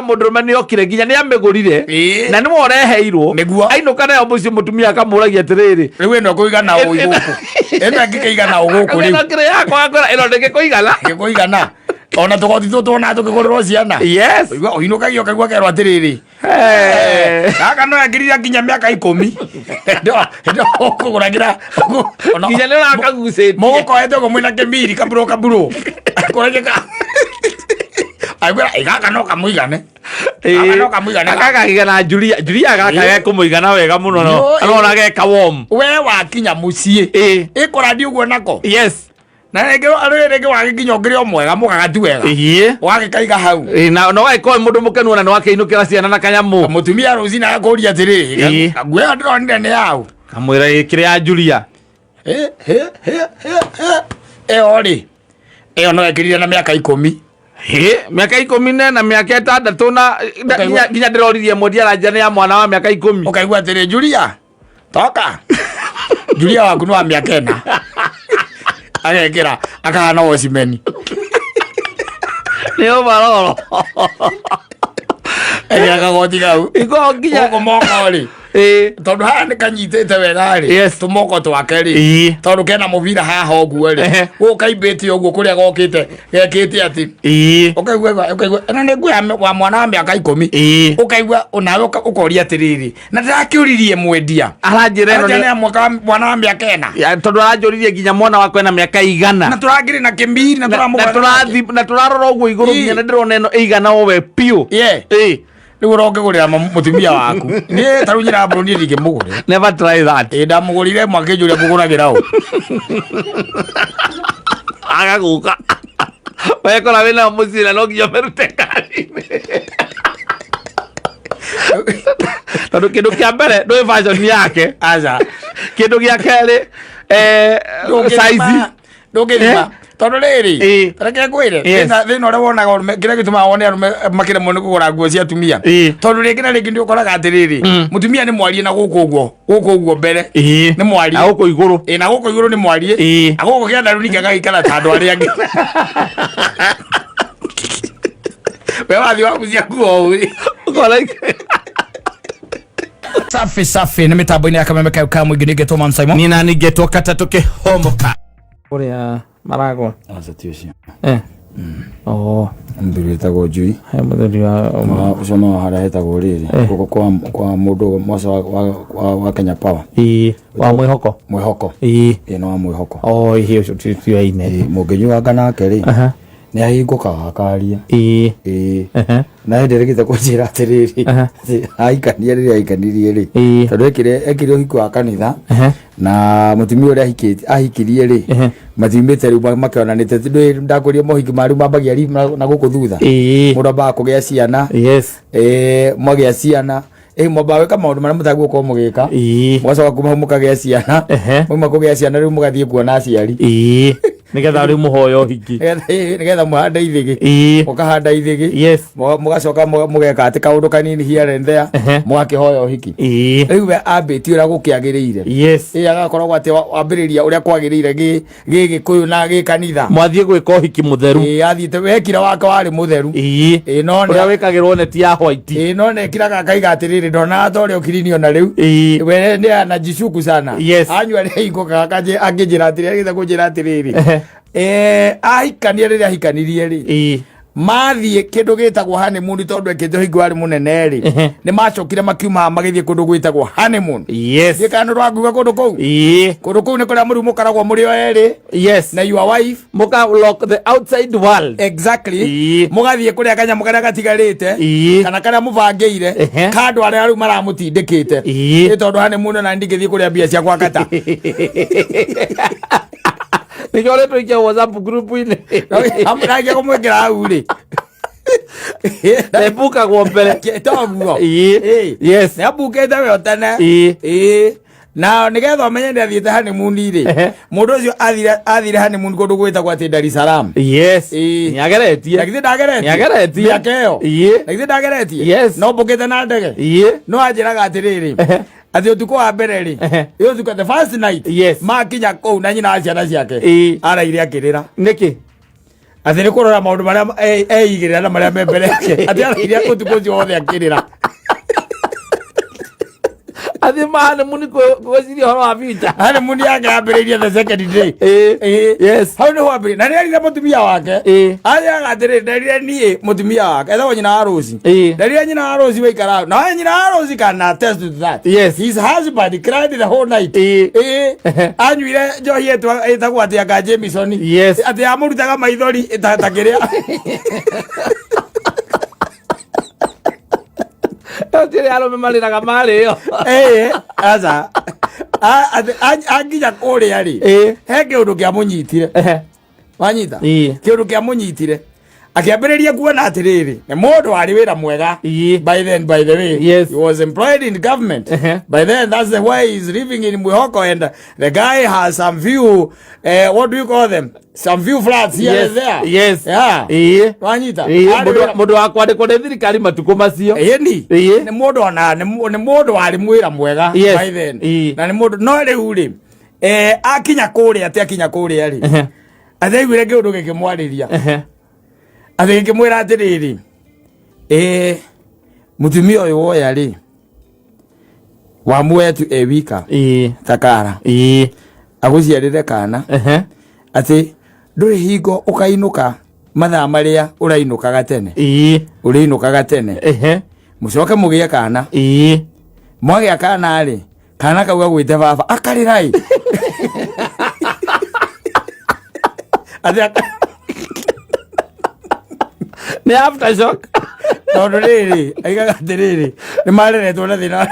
Mũndũrũme nĩ okire nginya nĩ amĩgũrire na nĩwe ũreheirwo. Ainũka nayo mũciĩ, mũtumia akamũragia atĩrĩrĩ, Rĩu ĩno kũigana ũ gũkũ, ĩno ĩngĩkĩigana ũ gũkũ rĩu? Ĩno kĩrĩ yakwa, akwĩra ĩno ndĩngĩkũigana. Ĩngĩkũigana ona tũgoti tũtũ tuona tũkĩgũrĩrwo ciana. Ũigua ũinũkagia ũkaigua kerwo atĩrĩrĩ, gaka no ekĩrire nginya mĩaka 10 ũkũgũragĩra. Nginya nĩ ũrakagucĩtie. Mũgũkoete ũguo mwĩna kĩmiri kaburo kaburo kũragĩka, aigua gaka no kamũigane. Gaka no kamũigane. Gaka Julia, Julia gaka gekũmũigana wega mũno no. Arona geka warm. We wakinya mũciĩ ĩkũrandi ũguo nako. Na rĩngĩ rĩngĩ wagĩkinya ũngĩrĩ o mwega mũgagatu wega, wagĩkaiga hau. Na no wagĩkorwo wĩ mũndũ mũkenu ona nĩ wakĩinũkĩra ciana na kanyamũ. Mũtumia rũcinĩ agakũria atĩrĩrĩ, nguo ĩyo ndĩronire nĩ yaũ? Kamwĩra ĩkĩrĩ ya Julia. Hĩ, hĩ, hĩ, hĩ, hĩ. Ĩyo rĩ, ĩyo no ĩkĩrire na mĩaka 10. Hĩ, mĩaka 14, mĩaka 6 na nginya ndĩroririe mwendia aranjĩra nĩ ya mwana wa mĩaka 10. Ũkaigua atĩrĩ, Julia toka, Julia waku nĩ wa mĩaka 4, agekĩra akahana wocimeni. Nĩ overall. Ekĩra kagoti kau Iko nginya gũkũ moko rĩ, tondũ haha nĩ kanyitĩte wega rĩ, tũmoko twake rĩ, tondũ kena mũbira haha ũguo rĩ, gũkũ kaimbĩte ũguo kũrĩa gokĩte gekĩte atĩ ũkaigua ĩno nĩ nguo ya wa mwana wa mĩaka 10. Ũkaigua onawe ũkoria atĩrĩrĩ, na ndĩrakĩũririe mwendia Aranjĩra ĩno aranjĩra nĩ ya mwana wa mĩaka 4. Ya, tondũ aranjũririe nginya mwana wakwa ena mĩaka igana. Na tũrangĩrĩ na kĩmbiri na Na tũramũgũra. Na tũrarora ũguo igũrũ nginya nĩ ndĩrona ĩno ĩigana o we biũ. Rĩu ũrongĩgũrĩra mũtumia waku, niĩ ta rĩu nyina mbũrũ, niĩ ndingĩmũgũrĩra. Never try that. Ĩ, ndamũgũrire mwakĩnjũria ngũgũragĩra ũ. Agagũka wekora wĩna mũciĩ na no nginya ũmerute ngari-inĩ, tondũ kĩndũ kĩa mbere ndũĩ fashion yake. Aca. Kĩndũ gĩa kerĩ, size. Ndũngĩthima tondũ rĩrĩ, reke ngwĩre, thĩna ũrĩa wonaga arũme, kĩrĩa gĩtũmaga wone arũme makĩremwo nĩ kũgũra nguo cia atumia, tondũ rĩngĩ na rĩngĩ nĩ ũkoraga atĩrĩrĩ, mũtumia nĩ mwarie na gũkũ ũguo, gũkũ ũguo mbere nĩ mwarie. Na gũkũ igũrũ. Ĩ, na gũkũ igũrũ nĩ mwarie. Na gũkũ kĩandaru ningĩ agagĩikara ta andũ arĩa angĩ. We wathiĩ wagucia nguo ũĩ. Ũkona Safi safi, nĩ mĩtambo-inĩ ya Kameme kayo ka mũingĩ, nĩngetwo Man Simon. Niĩ nani ngetwo katatũ kĩhomoka ũrĩa maragwa. Aca, ti ũcio. Oh. Mũthuri wĩtagwo Njui. He mũthuri wa Ũcio no harĩa hetagwo rĩrĩ gũkũ kwa mũndũ mwaca wa Kenya Power. Ĩĩ, wa mwĩhoko. Mwĩhoko. Ĩĩ, nĩ wa Mwĩhoko. Oh, ĩĩ, ũcio tiaine. Ĩĩ, mũngĩnyuanga nake rĩ, nĩ ahingũkaga akaria. Ĩĩ. Na hĩndĩ ĩrĩkĩte kũnjĩra atĩrĩrĩ, atĩ ahikania, rĩrĩa ahikanirie rĩ, tondũ ekire ũhiki wa kanitha na mũtumia ũrĩa ahikirie rĩ, matiumĩte rĩu makĩonanĩte. Ndakwĩrire mohiki ma rĩu mambagia na gũkũ thutha. Mũndũ ambaga kũgĩa ciana. Mwagĩa ciana, mwambaga gwĩka maũndũ marĩa mũtagĩrĩirwo gũkorwo mũgĩka. Mũgacoka kuma hau mũkagĩa ciana. Mwauma kũgĩa ciana, rĩu mũgathiĩ kuona aciari. Nĩgetha rĩu mũhoyo ũhiki. Nĩgetha mũhande ithĩgĩ. Mũkahanda ithĩgĩ. Mũgacoka mũgeka atĩ kaũndũ kanini here and there, mũgakĩhoya ũhiki. Rĩu we ambĩtie ũrĩa gũkĩagĩrĩire. Ĩ, agakoragwo atĩ wambĩrĩria ũrĩa kwagĩrĩire gĩ Gĩkũyũ na gĩ kanitha. Mwathiĩ gwĩka ũhiki mũtheru. Ĩ, athiĩte wekire wake warĩ mũtheru. Ĩ, no Ũrĩa wĩkagĩrwo neti ya white. Ĩ, no nekiraga akaiga atĩrĩrĩ, ndonaga ta ũrĩa ũkirinio na rĩu we nĩ anajishuku sana. Anyua nĩ ahingũkaga angĩnjĩra atĩrĩrĩ, agĩte kũnjĩra atĩrĩrĩ, ahikania, rĩrĩa ahikanirie rĩ, mathiĩ kĩndũ gĩtagwo honeymoon, tondũ ekĩte ũhiki warĩ mũnene rĩ, nĩ macokire makiuma haha magĩthiĩ kũndũ gwĩtagwo honeymoon. Ndiĩ kana nĩ rwakuga kũndũ kũu. Kũndũ kũu nĩ kũrĩa mũrĩu mũkoragwo mũrĩ o erĩ na your wife. Mũka lock the outside world. Exactly. Mũgathiĩ kũrĩa kanyamũ karĩa gatigarĩte kana karĩa mũbangĩire ka andũ arĩa rĩu maramũtindĩkĩte. Ĩ, tondũ honeymoon na ndingĩthiĩ kũrĩa mbia ciakwa kata. Nĩkĩo ũrĩtũikia WhatsApp group-inĩ. Nake kũmwĩkĩra hau rĩ. Nebukagwo mbere. Toguo. Yes. Nĩ ambukĩte we tene. Ĩĩ. Na nĩgetha ũmenye nĩ athiĩte honeymoon rĩ, mũndũ ũcio athire honeymoon kũndũ gwĩtagwo atĩ Dar es Salaam. Nĩageretie. Na githĩ ndageretie? Nĩageretie. Mĩaka ĩyo. Na githĩ ndageretie? Yes. No mbũkĩte na ndege. No anjĩraga atĩrĩrĩ, atĩ ũtukũ wa mbere rĩ, ĩ ũtukũ, the first night, makinya kũu na nyina wa ciana ciake, araire akĩrĩra. Nĩkĩ? Atĩ nĩ kũrora maũndũ marĩa eigĩrĩra na marĩa me mbere yake, atĩ araire ũtukũ ũcio wothe akĩrĩra. Athiĩ mahanimuni gwĩciria ũhoro wa future. Honeymoon yake yambĩrĩirie the second day. Yes. Hau nĩho ambĩrĩirie, na nĩerire mũtumia wake. Athiaga atĩrĩ, nderire niĩ mũtumia wake etagwo nyina wa Rose. Nderire nyina wa Rose waikara hau, nawe nyina wa Rose can attest to that. His husband cried the whole night. Anyuire njohi ĩtagwo atĩ anga Jameson. Atĩ amũrutaga maithori ta kĩrĩa. Gũtirĩ arũme marĩraga marĩo. Aca. Atĩ anginya kũrĩa rĩ, he kĩũndũ kĩamũnyitire. Wanyita? Kĩũndũ kĩamũnyitire, akĩambĩrĩria kuona atĩrĩrĩ, nĩ mũndũ warĩ wĩra mwega by then, by the way. He was employed in government by then. That's the why he's living in Mwihoko, and the guy has some few, what do you call them, some few flats here and there. Yeah. Wanyita? Arĩ Mũndũ wa kwandĩkwo nĩ thirikari matukũ macio. Ĩni. Nĩ mũndũ ona nĩ mũndũ warĩ mwĩra mwega by then. Na nĩ mũndũ, no rĩu rĩ, akinya kũrĩa, atĩ akinya kũrĩa rĩ, atĩ aiguire kĩũndũ gĩkĩmwarĩria, atĩ gĩkĩmwĩra atĩrĩrĩ, mũtumia ũyũ woya rĩ, wamuoya tu e wika takara agũciarĩre kana, atĩ ndũrĩ hingo ũkainũka mathaa marĩa ũrainũkaga tene, ũrĩinũkaga tene, mũcoke mũgĩe kana. Mwagĩa kana rĩ, kana kau gagwĩte baba, akarĩra ĩ. Atĩ Nĩ aftershock. Tondũ rĩrĩ, aigaga atĩrĩrĩ, nĩ mareretwo na thĩna,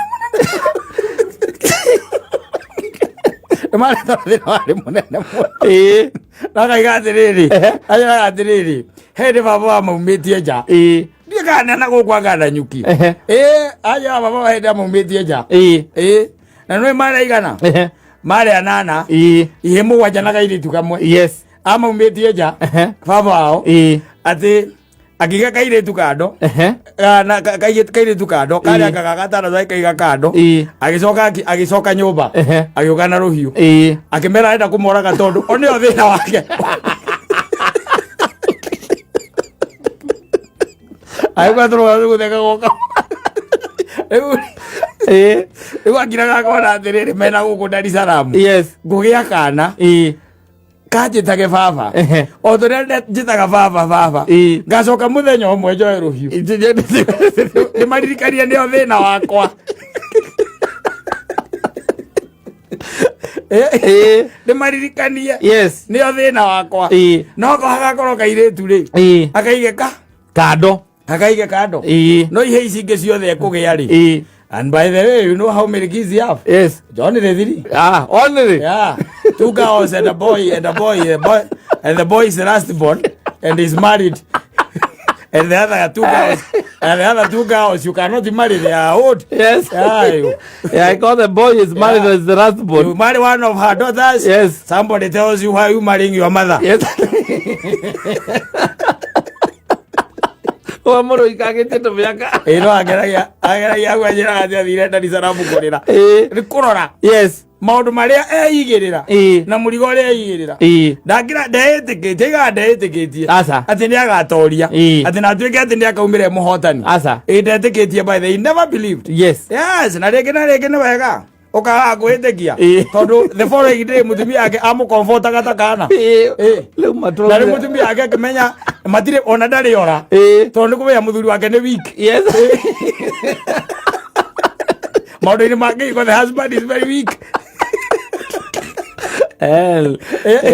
nĩ mareretwo na thĩna warĩ mũnene mũno. Na akaiga atĩrĩrĩ, aigaga atĩrĩrĩ, he hĩndĩ baba wamaumĩtie nja. Ndiĩ kana na gũkũ anga nyuki. Aja baba wa hĩndĩ amaumĩtie nja. Na nĩ marĩ aigana? Marĩ anana. Ihe 7 na kairĩtu kamwe. Amaumĩtie nja baba wao, atĩ akiga kairĩtu kando, na kairĩtu kando karĩa kaga gatano kaiga kando. Agĩcoka agĩcoka nyũmba, agĩũka na rũhiũ, akĩmera arenda kũmoraga tondũ o nĩo thĩna wake. Agĩkora tũrũga gũtheka goka rĩu. Rĩu akiraga akona atĩrĩrĩ, mena gũkũ Dar es Salaam, ngũgĩa kana kanjĩtage baba o tũrĩa njĩtaga baba baba. Ngacoka mũthenya ũmwe njoe rũhiũ ndĩmaririkanie nĩo thĩna wakwa. Ndĩmaririkanie nĩo thĩna wakwa. No ko hagakorwo kairĩtu rĩ, akaige ka Kando. Akaige kando. No ihe ici ingĩ ciothe ekũgĩa rĩ. And by the way, you know how many kids you have? Yes. Only three. Ah, only. Yeah, two girls and a boy, and a boy, a boy, and the boy is the last born and is married, and the other two girls, and the other two girls, you cannot marry, they are old. Yeah, you, Yeah, I got the boy is married as the last you born. Marry one of her daughters. Somebody tells you, "Why are you marrying your mother?" Yes. Wa mũndũ ikagĩtie tũmĩaka. Ĩ, no ageragia gwanjĩra atĩ athire Dar es Salaam kũrĩra, nĩ kũrora maũndũ marĩa eigĩrĩra na mũrigo ũrĩa eigĩrĩra. Ndangĩra ndeĩtĩkĩtie, aigaga ndeĩtĩkĩtie Aca. atĩ nĩ agatoria, atĩ na atuĩke atĩ nĩ akaumĩra e mũhotani. Aca. Ĩ, ndetĩkĩtie. By the way, he never believed. Yes, na rĩngĩ na rĩngĩ nĩ wega ũkaga kwĩtĩkia, tondũ the following day mũtumia wake amũkombotaga ta kana. Rĩu Na rĩu mũtumia wake akĩmenya matirĩ ona ndarĩ ora, tondũ nĩ kũmenya mũthuri wake nĩ weak maũndũ-inĩ ma kĩhiko. The husband is very weak. Hell,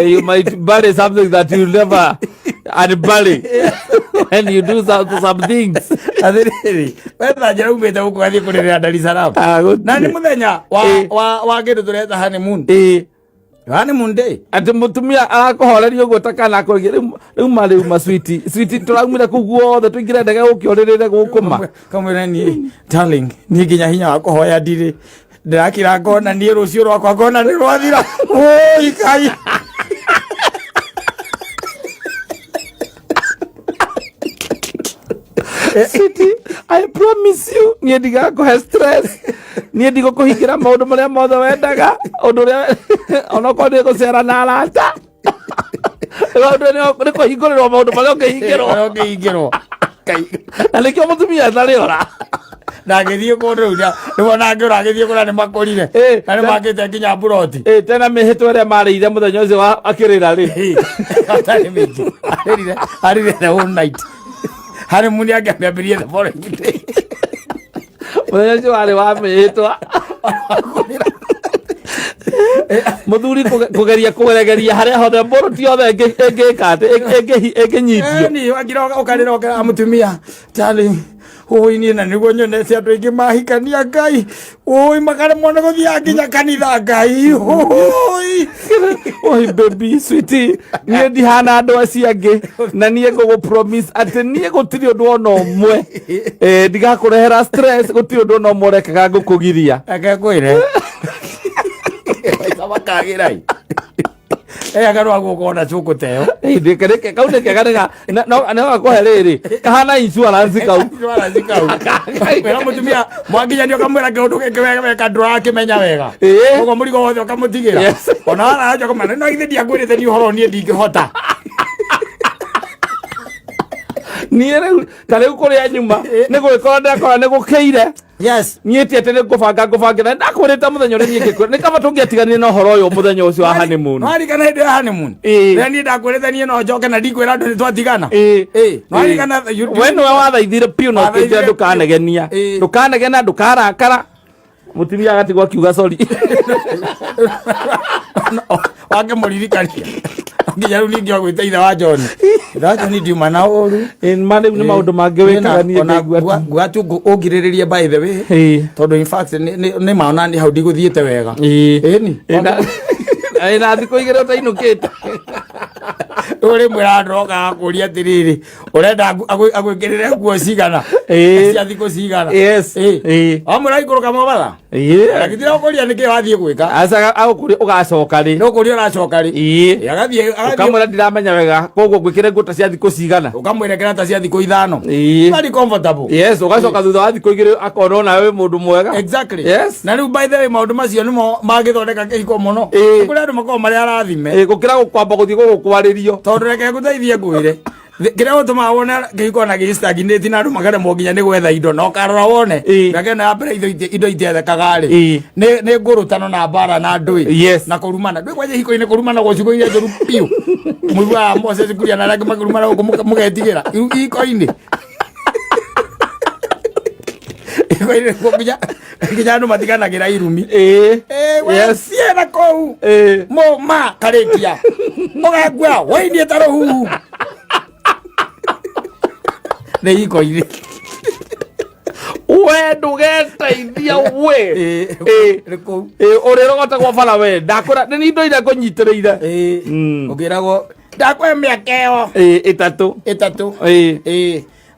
you might bury something that you never unbury when you do some things. Atĩrĩrĩ, wetha njĩra umĩte gũkũ gathiĩ kũrĩrĩra Dar es Salaam. Ah, gũtirĩ. Na nĩ mũthenya wa wa kĩndũ tũreta honeymoon, honeymoon day. Atĩ mũtumia arakũhoreria ũguo ta kana akũrĩgia rĩu ma rĩu ma switi switi tũraumire kũu guothe tũingĩre ndege gũkĩ ũrĩrĩre gũkũ ma. Kamwĩra, niĩ darling, niĩ nginya hinya wa kũhoya ndirĩ, ndĩrakira ngona niĩ rũciũ rwakwa ngona nĩ rwathira. Ũi Ngai. Sweetie, I promise you niĩ ndigakũhe stress, niĩ ndigũkũhingĩra maũndũ marĩa mothe wendaga, ũndũ ũrĩa onokorwo nĩ gũcera na arata. Maũndũ nĩ kũhingũrĩrwo maũndũ marĩa ũngĩhingĩrwo. Marĩa ũngĩhingĩrwo. Na nĩkĩo mũtumia atarĩ ora. Na agĩthiĩ kũndũ rĩu nĩwona angĩũra agĩthiĩ kũrĩa nĩ makũrire. Na nĩ makĩte nginya mburoti. Tena mĩhĩtwa ĩrĩa marĩire mũthenya ũcio wa akĩrĩra rĩ. Atarĩ mĩingĩ. Arĩrire arĩrire the whole night. Honeymoon yake amĩambĩrĩrie the following day. Mũthenya ũcio warĩ wa mĩhĩtwa. Mũthuri kũgeria kũgeregeria harĩa hothe mbũrũti yothe ĩngĩka atĩ ĩngĩnyitio. Ni wagira ũkarĩra ũkera mũtumia darling ũi niĩ na nĩguo nyonete andũ aingĩ mahikania Ngai ũi makaremwo nĩ gũthiaga nginya kanitha Ngai ũi. Oi baby sweetie, niĩ ndihana andũ acio angĩ na niĩ ngũgũ promise atĩ niĩ gũtirĩ ũndũ ona ũmwe ndigakũrehera stress, gũtirĩ ũndũ ona ũmwe ũrekaga ngũkũgiria. Reke ngwĩre maita makagĩra ĩ agarwa guoko na cũkũ ta ĩyo. Kau nĩ kega nĩga no gakũhe rĩrĩ kahana insurance kau. Insurance kau. Wĩra mũtumia mwakinyania ũkamwĩra kĩũndũ gĩkĩ wega weka ndũrakĩmenya wega. Ũguo mũrigo wothe ũkamũtigĩra. Ona waraja kũmena no githĩ ndiakwĩrĩte niĩ ũhoro niĩ ndingĩhota. Niĩ rĩu ta rĩu kũrĩa nyuma nĩ gũgĩkorwo ndakora nĩ gũkĩire. Yes. Niĩ ti atĩ nĩ ngũbanga ngũbangĩra ndakwĩrĩte mũthenya ũrĩa niĩ ngĩkwĩra nĩ kaba tũngĩatiganire na ũhoro ũyũ mũthenya ũcio wa honeymoon. Nĩwaririkana hĩndĩ ya honeymoon? Rĩrĩa niĩ ndakwĩrĩte niĩ no njoke na ndikwĩra andũ nĩ twatigana. Nĩwaririkana We nĩwe wathaithire biũ na ũkĩnjĩra ndũkanegenia. Ndũkanegena, ndũkarakara. Mũtumia agatigwo akiuga sorry. Wakĩmũririkania. Nginya rĩu ningĩ agwĩta ithe wa John. Ithe wa John ndiuma na ũru. Ma rĩu nĩ maũndũ mangĩ wĩkaga niĩ ngaigua nguga tu ũngirĩrĩrie by the way. Tondũ in fact nĩ ma ona niĩ hau ndigũthiĩte wega. Ĩni. Na thikũ igĩrĩ ũtainũkĩte. Rĩu rĩmwe andũ okaga kũria atĩrĩrĩ, ũrenda agwĩkĩrĩre nguo cigana? Cia thikũ cigana? Yes. Wamwĩra aikũrũka Mombasa? Agĩtira gũkũria nĩkĩ wathiĩ gwĩka? Aca agũkũria ũgacoka rĩ. Nĩ ũkũria ũracoka rĩ. Agathiĩ Ũkamwĩra ndiramenya wega koguo ngwĩkĩre nguo ta cia thikũ cigana. Ũkamwĩra kĩra ta cia thikũ ithano. Very comfortable. Yes, ũgacoka thutha wa thikũ igĩrĩ akona onawe wĩ mũndũ mwega. Exactly. Yes. Na rĩu by the way maũndũ macio nĩmo mangĩthondeka kĩhiko mũno. Kũrĩ andũ makoragwo marĩ arathime. Gũkĩra gũkwamba gũthiĩ gũgũkwarĩrio. Tondũ reke ngũteithie ngwĩre. Kĩrĩa gũtũmaga wone kĩhiko na gĩ-stagnate na andũ makaremwo nginya nĩ gwetha indo na ũkarora wone mĩaka ĩno ya mbere indo itiethekaga rĩ nĩ ngũrũtano na mbara na ndũĩ na kũrumana ndũĩ kwanja ihiko-inĩ kũrumana gũcigo iria njũru biũ mũiguaga Moses Kuria na arĩa angĩ makĩrumana gũkũ mũgetigĩra ihiko-inĩ ihiko-inĩ nĩkuo nginya andũ matiganagĩra irumi. Yes. Ciena kũu mũma karĩkia ũgakua wainie ta rũhuhu nĩ ihiko-inĩ. We ndũgeteithia we. Ũrĩrogotagwo bara we ndakwĩra nĩ indo iria ngũnyitĩrĩire. Ũkĩragwo ndakũhe mĩaka ĩyo ĩtatũ. Ĩtatũ.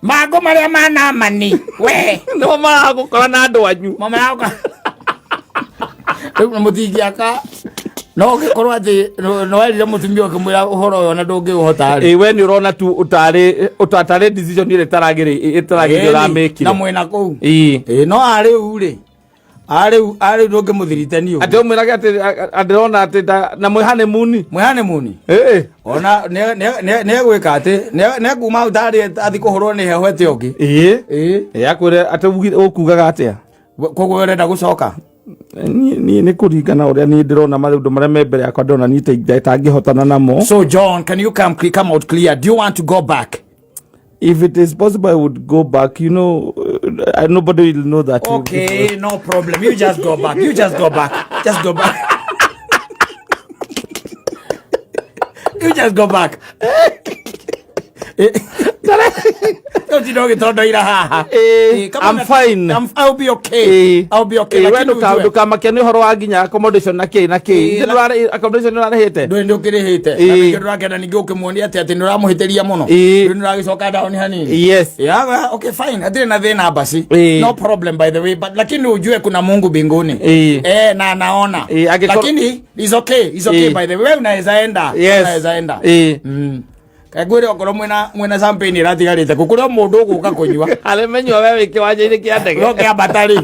Mangũ marĩa ma Naamani we nĩmo maragũkora na andũ anyu. Mo maragũkora. Rĩu mũtingĩaka no ũngĩkorwo atĩ nĩ werire mũtumia ũkĩmwĩra ũhoro ũyũ na ndũngĩũhota rĩ. We nĩ ũrona tu ũtarĩ decision ĩrĩa ĩtaragĩrĩire ũramĩkire. Na mwĩna kũu. No arĩu rĩ. Arĩu arĩu ndũngĩmũthiritani ũguo. Atĩ ũmwĩrage atĩ ndĩrona atĩ na mwĩ honeymoon. Mwĩ honeymoon. Ona nĩ egwĩka atĩ nĩ ekuma hau tarĩ athiĩ kũhũrwo nĩ heho ete ũngĩ. Akwĩre atĩ ũkugaga atĩa? Koguo ũrenda gũcoka? Niĩ nĩ kũringana ũrĩa niĩ ndĩrona maũndũ marĩa me mbere yakwa ndĩrona niĩ itangĩhotana namo. So John, can you come out clear? Do you want to go back? If it is possible, I would go back. You know, nobody will know that. Okay, no problem. You just go back. You just go back. Just go back. You just go back. Ũtinda ũgĩtondoira haha. I'm fine. I'll be okay. I'll be okay. We ndũkamake nĩ ũhoro wa nginya accommodation na kĩ na kĩ. Accommodation nĩ ũrarĩhĩte? Ndũrĩ nĩ ũkĩrĩhĩte. Na ningĩ ndũrakenda ningĩ ũkĩmuonia atĩ nĩ ũramũhĩtĩria mũno. Ndũrĩ nĩ ũragĩcoka down hanini. Yes. Yeah, well, okay, fine. Hatirĩ na thĩna basi. No problem by the way, but lakini ujue kuna Mungu mbinguni. Na anaona. Lakini it's okay. It's okay by the way. Wewe unaweza enda. Unaweza enda. Kaingwire okorwo mwina champagne ĩratigarĩte kũ kũrĩ o mũndũ ũgũka kũnyua. Arĩa menyua we wĩ kĩwanja-inĩ kĩa ndege. No kĩambata rĩ.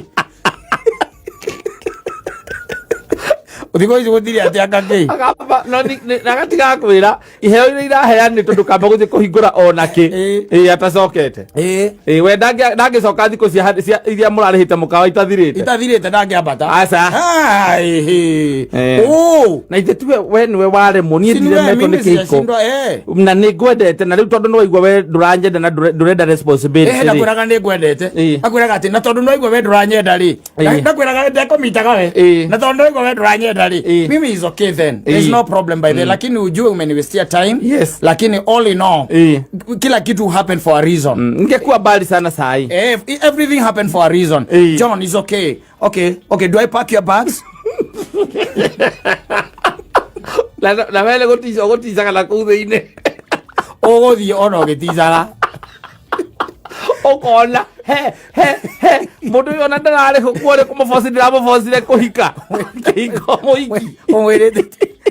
Thikũ ici gũtirĩ atĩ anga kĩ. Akamba no na agatiga kwĩra iheo iria iraheanĩtwo ndũkamba gũthiĩ kũhingũra ona kĩ. Ĩĩ. Ĩĩ atacokete. Ĩĩ. Ĩĩ we ndangĩcoka thikũ cia iria mũrarĩhĩte mũkawa itathirĩte. Itathirĩte ndangĩambata. Aca. Ah, ĩhĩ. Eh. Ũ. Na ithe tiwe we nĩwe waremwo niĩ Si niwe, ndiremetwo mimi nĩ kĩhiko. sijashindwa, eh. Na nĩ ngwendete na rĩu tondũ nĩwaigua we ndũranyenda na ndũrenda responsibility. Ĩhĩ, ndakwĩraga nĩ ngwendete. Ĩĩ. Akwĩraga atĩ na tondũ nĩwaigua we ndũranyenda rĩ. Ĩĩ. Ndakwĩraga ndekũmitaga we. Ĩĩ. Na tondũ nĩwaigua we ndũranyenda rĩ. Ĩĩ. Mimi is okay then. There's Ĩĩ. no problem by the lakini ujue umeniwestia time. Yes. Lakini all in all Ĩĩ. kila kitu happen for a reason. Ningekuwa mbali sana sahi. Eh, everything happened for a reason. Ĩĩ. John is okay. Okay, okay, do I pack your bags? Na wele gũtica ũgũticaga na kũu thĩinĩ. Ũgũthiĩ ona ũgĩticaga. Ũkona he he he mũndũ ũyũ ona ndararĩ kuo rĩ kũmũboci ndiramũbocire kũhika kĩhiko mũhiki. Ũmwĩrĩte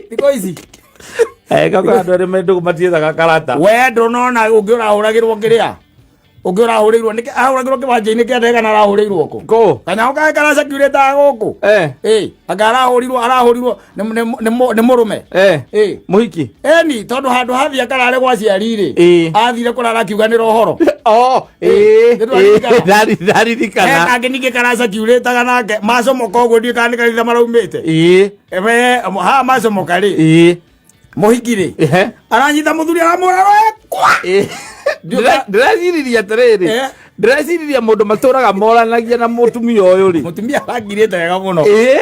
thikũ ici. Eh, kako andũ arĩa me ndũgũ matiethaga karata. We ndũnona ũngĩ ũrahũragĩrwo kĩrĩa? Ũngĩ ũrahũrĩirwo nĩkĩ ahũragĩrwo kĩwanja-inĩ kĩa ndege kana arahũrĩirwo kũ? Kũ? Kanyamũ kangĩ karacakirĩtaga gũkũ. Eh. Ĩ, anga arahũrirwo arahũrirwo nĩ mũrũme. Eh. Ĩ. Mũhiki. Eni tondũ handũ hathiĩ akarare gwa aciari rĩ. Ĩ. Athire kũrara akiuganĩra ũhoro. Oh, ĩ. Nĩ ndwaririkana? Ndaririkana. He kangĩ ningĩ karacakiurĩtaga nake macomoka ũguo ndiũĩ kana nĩ kanitha maraumĩte. Ĩ. We haha macomoka rĩ. Ĩ. Mũhiki rĩ. Ehe. Aranyita mũthuri aramũra roe kwa. Ĩ. Ndĩreciriria atĩrĩrĩ. Eh. Ndĩreciriria mũndũ matũraga moranagia na mũtumia ũyũ rĩ. Mũtumia arangirĩte wega mũno. Ĩ.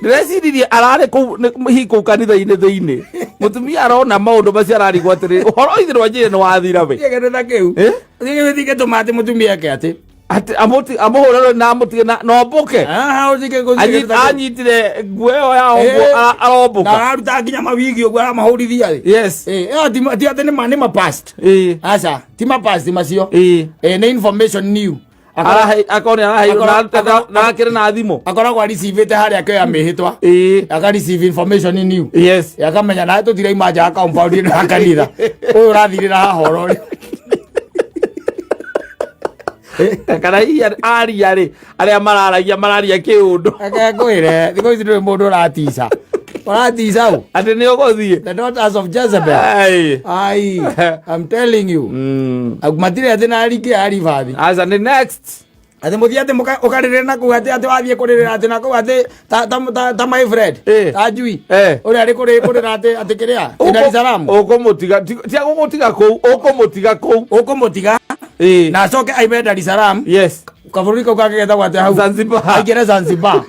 Ndĩreciririe ararĩ kũu hihi kũu kanitha-inĩ thĩinĩ. Mũtumia arona maũndũ macio ararigwo atĩrĩrĩ ũhoro ithe rwanjĩrĩ nĩ wathira we. Gĩkĩndũ ta kĩu. Eh? Gĩgĩthiĩ gĩtũma atĩ mũtumia eke atĩ. Atĩ amũhũre na amũtige na ombũke. Aha, ũthike gũthiĩ gĩtũ ta kĩu. Anyitire nguo ĩyo ya ũguo Eh. Na arombũka. araruta nginya mawigi ũguo aramahũrithia rĩ. Yes. Eh, ĩyo ti atĩ nĩ ma past. Ĩ. Aca, ti ma past macio. Ĩ. Eh, nĩ information new. Akorwo nĩ araheirwo na akĩrĩ na thimũ. Akoragwo areceivĩte harĩa akĩoya mĩhĩtwa. Ĩ. Aka receive information new. Yes. Akamenya nawe tũtiraima nja ya compound ĩno ya kanitha. Ũyũ ũrathirĩra haha oro rĩ. Kana hihi aria rĩ arĩa mararagia mararia kĩũndũ. Reke ngwĩre, thikũ ici ndũrĩ mũndũ ũratica. Ũratica ũ? Atĩ nĩ ũgũthiĩ. The daughters of Jezebel. Ai. Ai, I'm telling you. Matirĩ atĩ na ringĩ ya ribathi. Aca nĩ next. Atĩ mũthiĩ atĩ ũkarĩrĩra na kũu atĩ atĩ wathiĩ kũrĩrĩra atĩ na kũu atĩ ta ta ta ta my friend. Eh. Ta njui. Eh. Ũrĩa arĩ kũrĩra atĩ atĩ kĩrĩa? Ti Dar es Salaam. Ũkũmũtiga tia gũgũtiga kũu ũkũmũtiga kũu. Ũkũmũtiga Ĩ. na acoke aime Dar es Salaam. Yes. Kabũrũri kau kangĩ getagwo atĩa hau? Zanzibar. Aingĩre Zanzibar.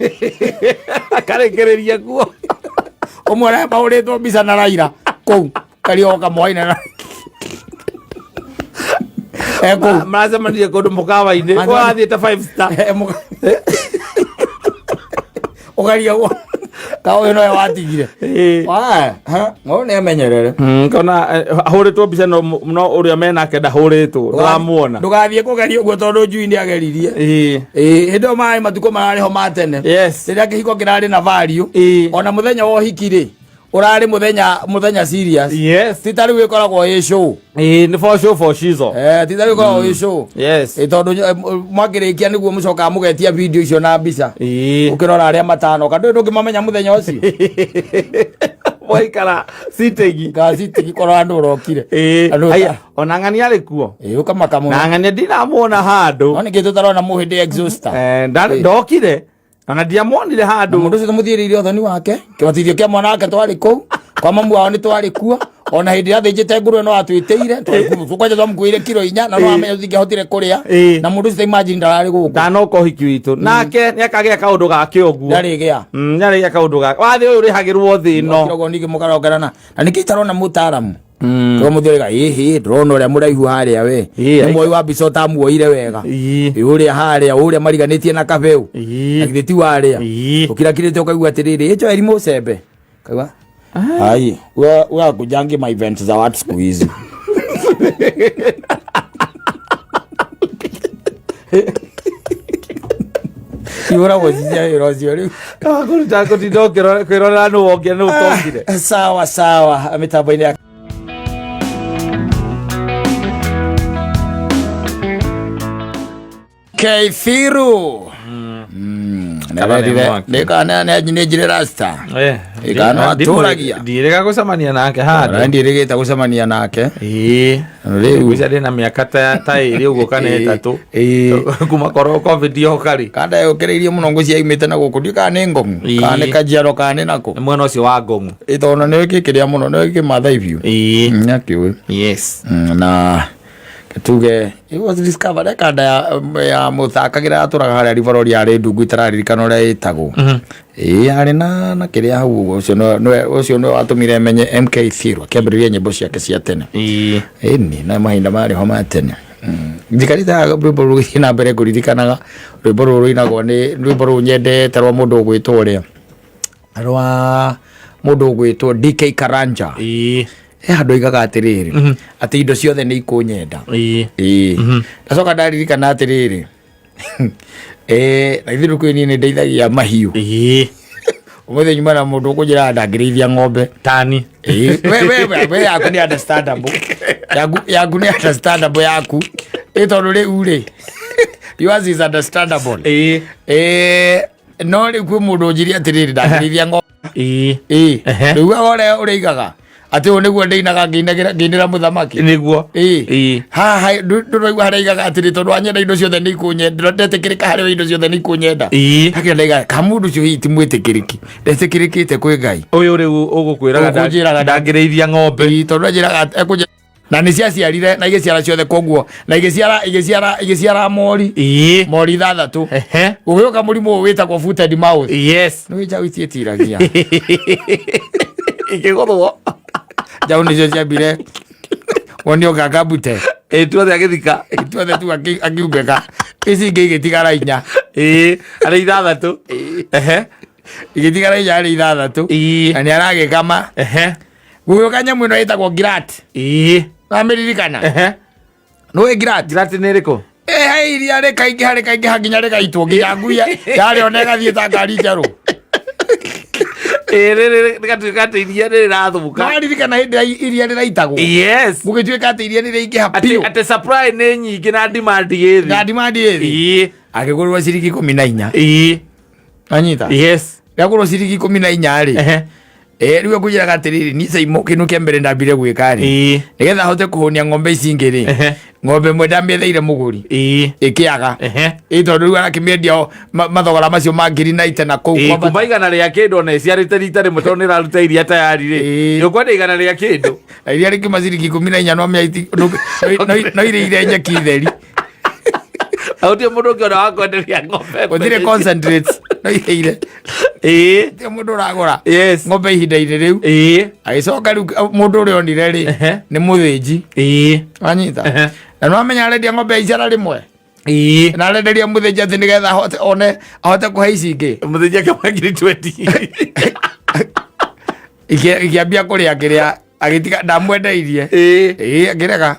Akarekereria kuo. Ũmwe ũrĩa mahũrĩtwo mbica na Raila kũu karioka moaine na ekũu. Maracemanirie kũndũ mũkawa-inĩ. Ũrathiĩte five star. Ũkaria ka ũyũ nowe watigire. Ĩ. No nĩ amenyerere. Kona ahũrĩtwo mbica no ũrĩa menake ndahũrĩtwo ndũramuona. Ndũgathiĩ kũgeria ũguo tondũ njui nĩ ageririe. Ĩ. Ĩ, hĩndĩ ĩyo marĩ matukũ mararĩ ho ma tene. Yes. Rĩrĩa kĩhiko kĩrarĩ na value. Ĩ. Ona mũthenya wa ũhiki rĩ, ũrarĩ mũthenya mũthenya serious. Yes. Ti ta rĩu ĩkoragwo ĩ show. Ĩ, nĩ for show for shizo. Eh, ti ta rĩu ĩkoragwo ĩ show. Yes. Ĩ, tondũ mwakĩrĩkia nĩguo mũcokaga mũgetia video icio na mbica. Ĩ. Ũkĩrora arĩa matanoka ndũĩ ndũngĩmamenya mũthenya ũcio. Waikara sitting. Gaciti korwo andũ ũrokire. Ĩ. Andũ Aya, ona ng'ani arĩ kuo. Ĩ, ũkamaka mũno. Na ng'ani ndinamuona handũ. No nĩkĩ tũtarona mũhĩndĩ exhauster. Eh, ndokire. Ona ndiamuonire handũ. Mũndũ ũcio tũmũthiĩrĩire ũthoni wake kĩbatithio kĩa mwana wake twarĩ kũu kwa mamu wao nĩ twarĩ kuo ona hĩndĩ ĩrĩa athĩnjĩte ngũrwe no atwĩtĩire kwanja twamũkuĩire kiro 4 na no amenya tũtingĩahotire kũrĩa Ĩ. na mũndũ ũcio ta imagine ndararĩ gũkũ Ndanoka ũhiki witũ. Nake nĩakagĩa kaũndũ gake ũguo. ndarĩgĩa Nĩarĩgĩa kaũndũ gake. Wathĩ ũyũ ũrĩhagĩrwo thĩ ĩno. Kirogo ningĩ mũkarongerana na nĩkĩ itarona mũtaaramu Kwa mũthĩ ũrĩa ĩhĩ ndĩrona ũrĩa mũraihu harĩa we Ĩ, nĩ muoi wa mbica ũtamuoire wega Ĩ. Ĩ, ũrĩa harĩa ũrĩa mariganĩtie na kabeu Ĩ. na githĩ ti warĩa Ĩ. ũkirakirĩte ũkaigua atĩrĩrĩ ĩ Joel Mũcembe kaigua ai wewe kujangi ma events za watu siku hizi Ihũragwo cia wĩra ũcio rĩu Kũruta kũtinda ũkĩrorera nũ wongire nũ ũtongire. Sawa sawa mĩtambo-inĩ ya Keithiru. Kana nĩ mwaki. Nä njire rasta. Ĩ, kana atũragia. Ndiĩrĩga gũcemania nake handũ. Ndiĩrĩgĩte gũcemania nake. Ĩĩ. Rĩu Ngwĩciria ndĩ na mĩaka ta ĩrĩ ũguo kana 3. Kuma korwo covid yoka rĩ. Kanda yũkĩrĩirie mũno ngũcia imĩte na gũkũ ndiũ kana nĩ ngong'u Ĩĩ. kana nĩ kajiado kana nĩ nakũ. Nĩ mwena ũcio wa ngong'u. Ĩ, tondũ nĩ kĩkĩrĩa mũno nĩ kĩmathai biũ. Ĩĩ. Nĩakĩũĩ. Yes. Na tuge it was discovered kanda ya mũthakagĩra yatũraga harĩa riborori yarĩ ndungu itararirikana ũrĩa ĩtagwo. Ĩĩ, arĩ na kĩrĩa hau ũguo ũcio ũcio nĩwe watũmire menye MK Thiru akĩambĩrĩria nyĩmbo ciake cia tene. Ĩĩ. Ĩni na mahinda marĩ ho ma tene. Njikarĩte haha rwĩmbo rũgĩthiĩ na mbere ngũririkanaga rwĩmbo rũrũ rũinagwo nĩ rwĩmbo rũrũ nyendete rwa mũndũ ũgwĩtwo ũrĩa rwa mũndũ ũgwĩtwo DK Karanja. Ĩĩ. He handũ oigaga atĩrĩrĩ atĩ indo ciothe nĩ ikũnyenda. Ĩĩ. Ĩĩ. Ndacoka ndaririkana atĩrĩrĩ na ithuĩ kwĩ niĩ nĩ ndeithagia mahiũ. Ĩĩ. Ũmũthĩ nyuma na mũndũ ũkũnjĩraga ndangĩrĩithia ng'ombe. Tani. Ĩĩ, we yaku nĩ understandable. Yaku nĩ understandable yaku. Ĩ tondũ rĩu rĩ yours is understandable. Ĩĩ. No rĩu kwĩ mũndũ ũnjirie atĩrĩrĩ ndangĩrĩithia ng'ombe. Ĩĩ. Ĩĩ. Ehe. Rĩu we ũrĩa ũrĩigaga atĩ ũyũ nĩguo ndĩinaga ngĩinĩra mũthamaki. Nĩguo. Ĩĩ. Ĩĩ. Haha ndũraigua harĩa aigaga atĩrĩ tondũ wanyenda indo ciothe nĩ ikũnyenda ndetĩkĩrĩka harĩ we indo ciothe nĩ ikũnyenda. Ĩĩ. Hakĩra ndaiga ka mũndũ ũcio hihi ti mwĩtĩkĩrĩki ndetĩkĩrĩkĩte kwĩ Ngai. Ũyũ rĩu ũgũkwĩraga Ũkũnjĩraga ndangĩrĩithia ng'ombe. Ĩĩ, tondũ anjĩraga ekũnjĩra na nĩ ciaciarire na igĩciara ciothe koguo na igĩciara mori. Ĩĩ. Mori 6. Ehe. Gũgĩũka mũrimũ ũyũ wĩtagwo foot and mouth. Yes. Nĩ njaũ itiĩtiragia. Ikĩgũthwo. Njaũ nĩcio ciambire wonio gagabute. Ĩĩ, tuothe agĩthika. Tuothe tu akiumbĩka. Ici ingĩ igĩtigara 4. Ĩĩ, arĩ 6. Ehe. Igĩtigara 4 arĩ 6. Ĩĩ. Na nĩ aragĩkama. Ehe. Gũgĩũka nyamũ ĩno ĩtagwo girat. Ĩĩ. Wamĩririkana? Ehe. Nĩũĩ girat? Girat nĩ ĩrĩkũ? He iria rĩkaingĩha rĩkaingĩha nginya rĩgaitwo nginya ngui yarĩona ĩgathiĩ ta ngari njerũ. Ĩĩ, rĩrĩ rĩgatuĩka atĩ iria nĩ rĩrathũka. Nĩwaririkana hĩndĩ ĩrĩa iria rĩraitagwo? Yes. Gũgĩtuĩka atĩ iria nĩrĩaingĩha Atĩ biũ. atĩ supply nĩ nyingĩ na demand ĩ thĩ. Na demand ĩ thĩ. Ĩĩ. Akĩgũrĩrwo ciringi 14. Ĩĩ. Anyita? Yes. Rĩagũrwo ciringi 14 rĩ. Ehe. Rĩu ekũnjĩraga atĩrĩrĩ, niĩ Saimo kĩndũ kĩa mbere ndambire gwĩka rĩ. Ĩĩ. Nĩgetha hote kũhũnia ng'ombe ici ingĩ rĩ. Ehe. Ng'ombe ĩmwe ndamĩetheire mũgũri. Ĩĩ. Ĩkĩaga. Ehe. Ĩ tondũ rĩu arakĩmĩendia o mathogora macio ma ngiri na ite na kũu Ĩĩ, kwambata. kuma 100 rĩa kĩndũ ona ĩciarĩte rita rĩmwe tondũ nĩ ĩraruta iria tayari rĩ. Ĩĩ. Nĩ ũkwenda 100 rĩa kĩndũ. Na iria rĩkiuma ciringi 14 no mĩa no irĩire nyeki theri. Na gũtirĩ mũndũ ũngĩ ona wa kwenderia ng'ombe. Gũtirĩ concentrates no irĩire. Ĩĩ. Gũtirĩ mũndũ ũragũra. Yes. Ng'ombe ihinda-inĩ rĩu. Ĩĩ. Agĩcoka rĩu mũndũ ũrĩa onire rĩ Ehe. nĩ mũthĩnji. Ĩĩ. Wanyita? Ehe. Na nĩwamenya arendia ng'ombe ya icera rĩmwe. Ĩĩ. Na arenderia mũthĩnji atĩ nĩgetha ahote one ahote kũhe ici ingĩ. Mũthĩnji akĩmũhe ngiri 20. Ikĩambia kũrĩa kĩrĩa agĩtiga ndamwendeirie. Ĩĩ. Ĩĩ akĩrega.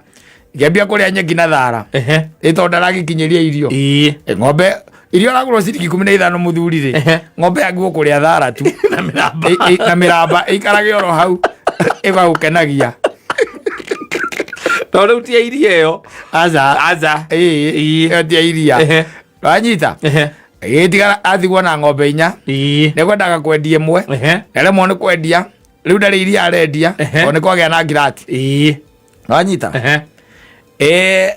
Ikĩambia kũrĩa nyeki na thara. Ehe. Ĩ tondũ ndaragĩkinyĩria irio. Ĩĩ. Ĩ, ng'ombe irio aragũrwo ciringi 15 mũthuri rĩ. Ehe. Ng'ombe yagwo kũrĩa thara tu. Na mĩramba. Na mĩramba ĩikarage oro hau ĩgagũkenagia. Tondũ rĩu ti ya iria ĩyo. Aca. Aca. Ĩĩ. Ĩyo ti ya iria. Ehe. Wanyita? Ehe. Agĩtigara atigwo na ng'ombe 4. Ĩĩ. Nĩkwendaga kwendia ĩmwe. Ehe. Nĩaremwo nĩ kwendia. Rĩu ndarĩ iria arendia. Ehe. Tondũ nĩ kwagĩa na ngirati. Ĩĩ. Wanyita? Ehe.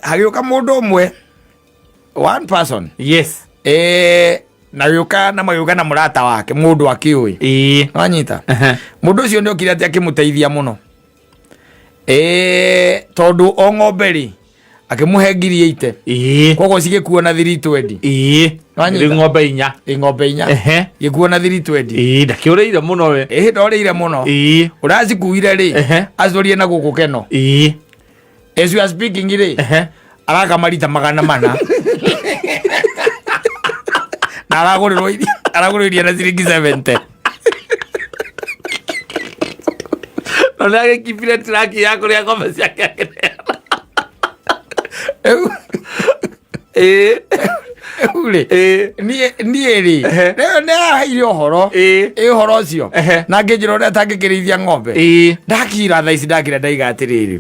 Hagĩũka mũndũ ũmwe. One person. Yes. Na gĩũka na magĩũka na mũrata wake mũndũ akĩũĩ. Ĩĩ. Wanyita? Ehe. Mũndũ ũcio nĩ okire atĩ akĩmũteithia mũno. Tondũ o ng'ombe rĩ akĩmũhe ngiri 80. Ĩĩ. Koguo cigĩkuo na 320. Ĩĩ. Wanyita? Rĩu ng'ombe 4. Ĩ, ng'ombe 4. Ehe. Gĩkuo na 320. Ĩĩ, ndakĩũrĩire mũno we. Ĩĩ, ndorĩire mũno. Ĩĩ. Ũracikuire rĩ, Ehe. acũrie na gũkũ keno. Ĩĩ. As you are speaking rĩ, Ehe. araka marita 400. Na aragũrĩrwo iria, aragũrĩrwo iria na ciringi 70. No nĩ agĩkibire tiraki ya kũrĩa ng'ombe ciake akĩneana. Rĩu Ĩĩ. rĩu rĩ, Ĩĩ. niĩ rĩ, Ehe. rĩu nĩ araheire ũhoro. Ĩĩ. Ĩ ũhoro ũcio. Ehe. Na ngĩnjĩra ũrĩa atangĩkĩrĩithia ng'ombe. Ĩĩ. Ndakira thaa ici ndakira ndaiga atĩrĩrĩ.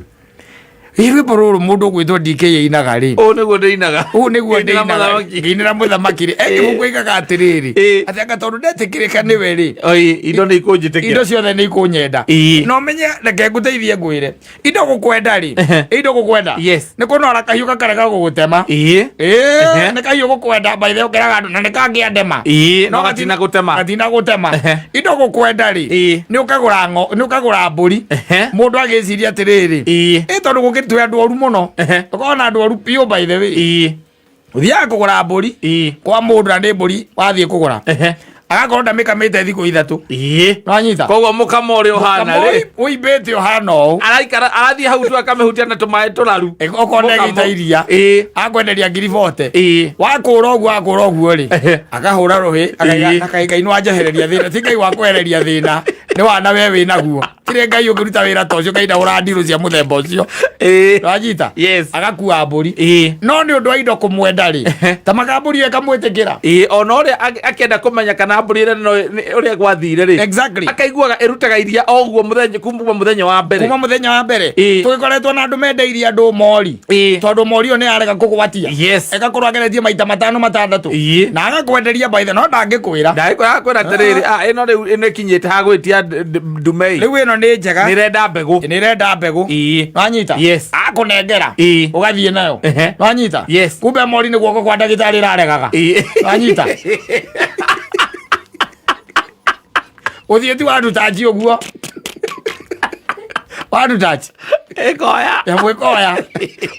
Ĩ rwĩmbo rũrũ mũndũ ũgwĩtwo DK ainaga rĩ, Ũũ nĩguo ndĩinaga. Ũũ nĩguo Ngĩinĩra ndĩinaga mũthamaki. Ngĩinĩra mũthamaki rĩ, ekĩbũkũ aigaga atĩrĩrĩ, atĩ anga tondũ ndetĩkĩrĩka nĩwe rĩ, Oi, indo nĩ ikũnjĩtĩkĩra. Indo ciothe nĩ ikũnyenda. Na ũmenye, reke ngũteithie ngwĩre, indo gũkwenda rĩ, indo gũkwenda nĩ kũnora kahiũ gakarega gũgũtema. Nĩ kahiũ gũkwenda, by the way, ũkeraga andũ na nĩ kangĩandema. No gatina gũtema. Gatina gũtema. Indo gũkwenda rĩ, nĩ ũkagũra nĩ ũkagũra mbũri, mũndũ agĩciria atĩrĩrĩ, ĩ tondũ gũkĩtwĩ andũ oru mũno, ũkorwo na andũ oru biũ, by the way. Ũthiaga kũgũra mbũri kwa mũndũ, na nĩ mbũri wathiĩ kũgũra, agakorwo ndamĩkamĩte thikũ 3. Nwanyita? Koguo mũkamo ũrĩa ũhana rĩ, ũimbĩte ũhana ũũ. Araikara arathiĩ hau tu akamĩhutia na tũmaĩ tũraru. Okorwo ndegĩita iria, akwenderia ngiri bote. Wakũra ũguo, wakũra ũguo rĩ, akahũra rũhĩ, akaiga, Ngai nĩ wanjehereria thĩna. Ti Ngai wakwehereria thĩna, nĩ wana we wĩ naguo. Tirĩ Ngai ũngĩruta wĩra ta ũcio kainda ũra ndirũ cia mũthemba ũcio. Nwanyita? Yes. Agakua mbũri, no nĩ ũndũ wa indo kũmwenda rĩ, ta makambũri ĩyo ĩkamwĩtĩkĩra. Ĩĩ, ona ũrĩa akĩenda kũmenya kana mbũri ĩrĩa no ũrĩa gwathire rĩ, akaiguaga ĩrutaga iria o ũguo mũthenya kuma mũthenya wa mbere. Kuma mũthenya wa mbere. Tũgĩkoretwo na andũ mendeirie andũ mori, tondũ mori ĩyo nĩ yarega kũgwatia, ĩgakorwo ageretie maita matano matandatũ, na agakwenderia by the no ndangĩkwĩra. Ndagĩkwĩra, akwĩra atĩrĩrĩ, ah, ĩno rĩu ĩno ĩkinyĩte ha gwĩtia ndume ĩ. Rĩu ĩno nĩ njega. Nĩ ĩrenda mbegũ. Nĩ ĩrenda mbegũ. Nwanyita? Yes. Akũnengera, ũgathiĩ nayo. Nwanyita? Yes. Kumbe mori nĩ guoko kwa ndagĩtarĩ ĩraregaga. Nwanyita? Ũthiĩ ti wandutachi ũguo, wandutachi. Ĩkoya. Nyamũ ĩkoya,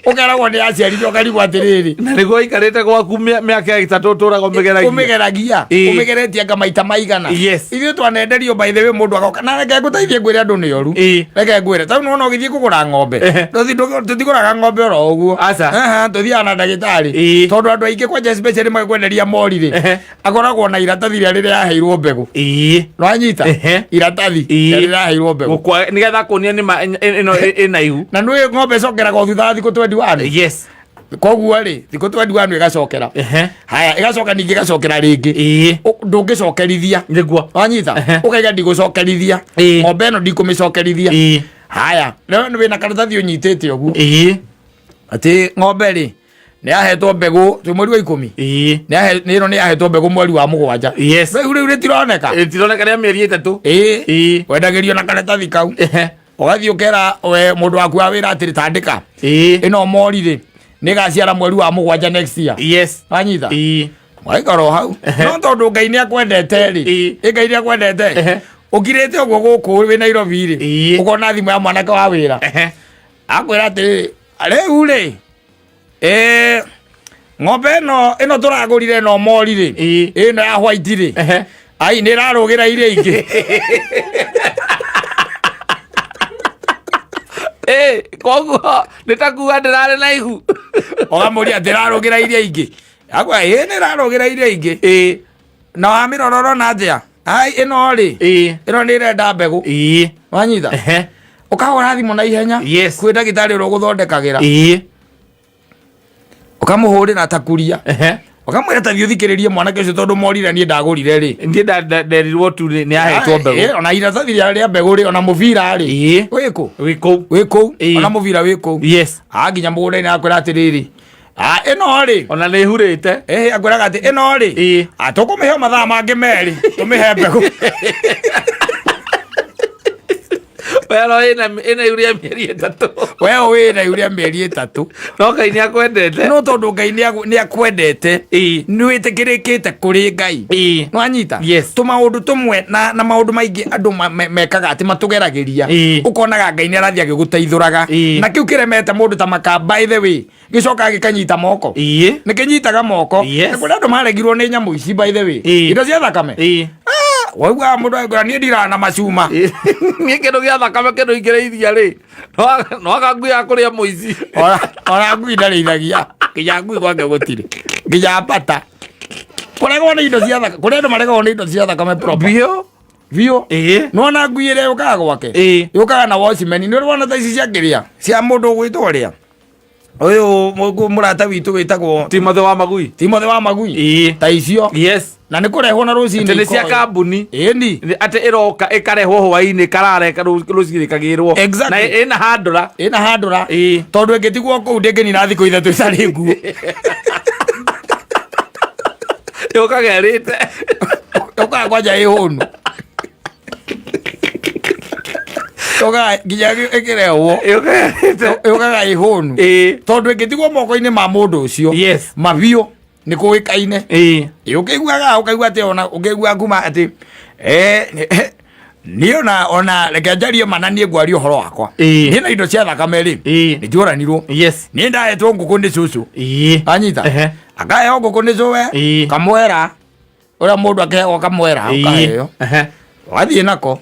ũkeragwo nĩ aciari, ũkarigwo atĩrĩrĩ, Na nĩguo ũikarĩte gwaku mĩaka 3 ũtũraga ũmĩgeragia. Ũmĩgeragia. Ũmĩgeretie anga maita maigana. Ithuĩ twanenderio, by the way, mũndũ agoka na reke ngũteithie ngwĩre andũ nĩ oru. Reke ngwĩre, tau nĩwona ũgĩthiĩ kũgũra ng'ombe, tũtigũraga ng'ombe oro ũguo. Aca. Tũthiaga na ndagĩtarĩ, tondũ andũ aingĩ kwanja especially magĩkwenderia mori rĩ, akoragwo na iratathi rĩa rĩrĩa yaheirwo mbegũ. Nwanyita? Iratathi rĩa rĩrĩa yaheirwo mbegũ. Nĩgetha kuonia nĩma ĩno ĩna ihu. Na nĩ ng'ombe ĩcokeraga o thutha wa thikũ 21. Koguo rĩ, thikũ 21 ĩgacokera. Haya, ĩgacoka ningĩ, ĩgacokera rĩngĩ. Ndũngĩcokerithia. Wanyita? Ũkaiga ndigũcokerithia. Ng'ombe ĩno ndikũmĩcokerithia. Haya, rĩu wĩna karatathi ũnyitĩte ũguo, atĩ ng'ombe rĩ, nĩ yahetwo mbegũ twĩ mweri wa 10. Nĩ ĩno nĩ yahetwo mbegũ mweri wa 7. Rĩu rĩtironeka. Rĩtironeka rĩa mĩeri 3. Wendagĩrio na karatathi kau, ũgathiĩ ũkera we mũndũ waku wa wĩra atĩrĩ, tandĩka, ĩno mori rĩ, nĩ ĩgaciara mweri wa 7 next year. Wanyita? Waikara o hau, no tondũ Ngai nĩ akwendete rĩ, ĩ Ngai nĩ akwendete, ũkirĩte ũguo gũkũ wĩ Nairobi rĩ, ũkona thimũ ya mwanake wa wĩra, akwĩra atĩrĩrĩ, rĩu rĩ, ng'ombe ĩno tũragũrire, ĩno mori rĩ, ĩno ya white rĩ, ai nĩ ĩrarũgĩra iria ingĩ. Koguo nĩ ta kuga ndĩrarĩ na ihu. Ũkamũria atĩ ĩrarũgĩra iria ingĩ, akwa ĩ nĩ ĩrarũgĩra iria ingĩ, na wamĩrora ũrona atĩa? Ai, ĩno rĩ, ĩno nĩ ĩrenda mbegũ. Wanyita? Ũkahũra thimũ na ihenya kwĩ ndagĩtarĩ ũrĩa ũgũthondekagĩra, ũkamũhũrĩra ta kuria, ũkamwĩra ta thiĩ ũthikĩrĩrie mwanake ũcio, tondũ morire niĩ ndagũrire rĩ. Niĩ nderirwo tu nĩ ahetwo mbegũ. Ona iratathi rĩa mbegũ rĩ, ona mũbira rĩ, wĩkũ? Wĩ kũu. Wĩ kũu. Ona mũbira wĩ kũu. A nginya mũgũnda-inĩ akwĩra atĩrĩrĩ, "Ah, ĩno rĩ," Ona nĩ ihurĩte. Akwĩraga atĩ ĩno rĩ, "Ah, tũkũmĩhe mathaa mangĩ 2 tũmĩhe mbegũ." Wero ĩna ihu rĩa mĩeri 3. We wĩna ihu rĩa mĩeri 3. No Ngai nĩ akwendete. No tondũ Ngai nĩ akwendete, nĩ wĩtĩkĩrĩkĩte kũrĩ Ngai. Nwanyita? Yes. Tũmaũndũ tũmwe na maũndũ maingĩ andũ mekaga atĩ matũgeragĩria, ũkonaga Ngai nĩ arathiĩ agĩgũteithũraga, na kĩu kĩremete mũndũ ta maka, by the way, gĩcokaga gĩkanyita moko. Nĩ kĩnyitaga moko. Nĩ kũrĩ andũ maregirwo nĩ nyamũ ici, by the way, indo cia thakame. Waiguaga mũndũ agĩkwĩra, niĩ ndiraga na macuma. Niĩ kĩndũ gĩa thakame, kĩndũ ingĩrĩithia rĩ, no anga ngui ya kũrĩa mũici. Ona ngui ndarĩithagia, nginya ngui gwake gũtirĩ, nginya mbata. Kũregwo nĩ indo cia thakame, kũrĩ andũ maregagwo nĩ indo cia thakame proper. Biũ. Biũ. Nĩwona ngui ĩrĩa yũkaga gwake, yũkaga na watchman. Nĩ ũrĩ wona ta ici cia kĩrĩa cia mũndũ ũgwĩtwo ũrĩa Ũyũ mũrata witũ wĩtagwo Timothy wa Magui. Timothy wa Magui. Ĩĩ. Ta icio. Yes. Na nĩ kũrehwo na rũcinĩ. Atĩ nĩ cia ikoyo. kambuni. Ĩni. Atĩ ĩroka ĩkarehwo hwainĩ karareka rũcinĩ kagĩrwo. Exactly. Na ĩna handũra. Ĩna handũra. Ĩĩ. Tondũ ĩngĩtigwo kũu ndĩngĩnina thikũ 3 ĩtarĩ nguo. Yũkaga ĩrĩte. Yũkaga kwanja ĩ hũnu. Yũkaga nginya ĩkĩrehwo. Yũkaga ĩrĩte. Yũkaga ĩ hũnu. Ĩĩ. Tondũ ĩngĩtigwo moko-inĩ ma mũndũ ũcio. Yes. Mabiũ nĩ kũĩkaine. Ĩĩ. Ĩ, ũkĩiguaga ũkaigua atĩ ona ũkĩigua kuma atĩ niĩ ona reke njarie mana niĩ ngwaria ũhoro wakwa. Ĩĩ. Niĩ na indo cia thakame rĩ, Ĩĩ. nĩ njiũranirwo. Yes. Niĩ ndahetwo ngũkũ nĩ cũcũ. Ĩĩ. Anyita. Ehe. Akaheo ngũkũ nĩ cũwe. Ĩĩ. Kamwera. Ũrĩa mũndũ akĩheagwo kamwera Ĩĩ. ũkaheo. Ehe. Ũgathiĩ nako.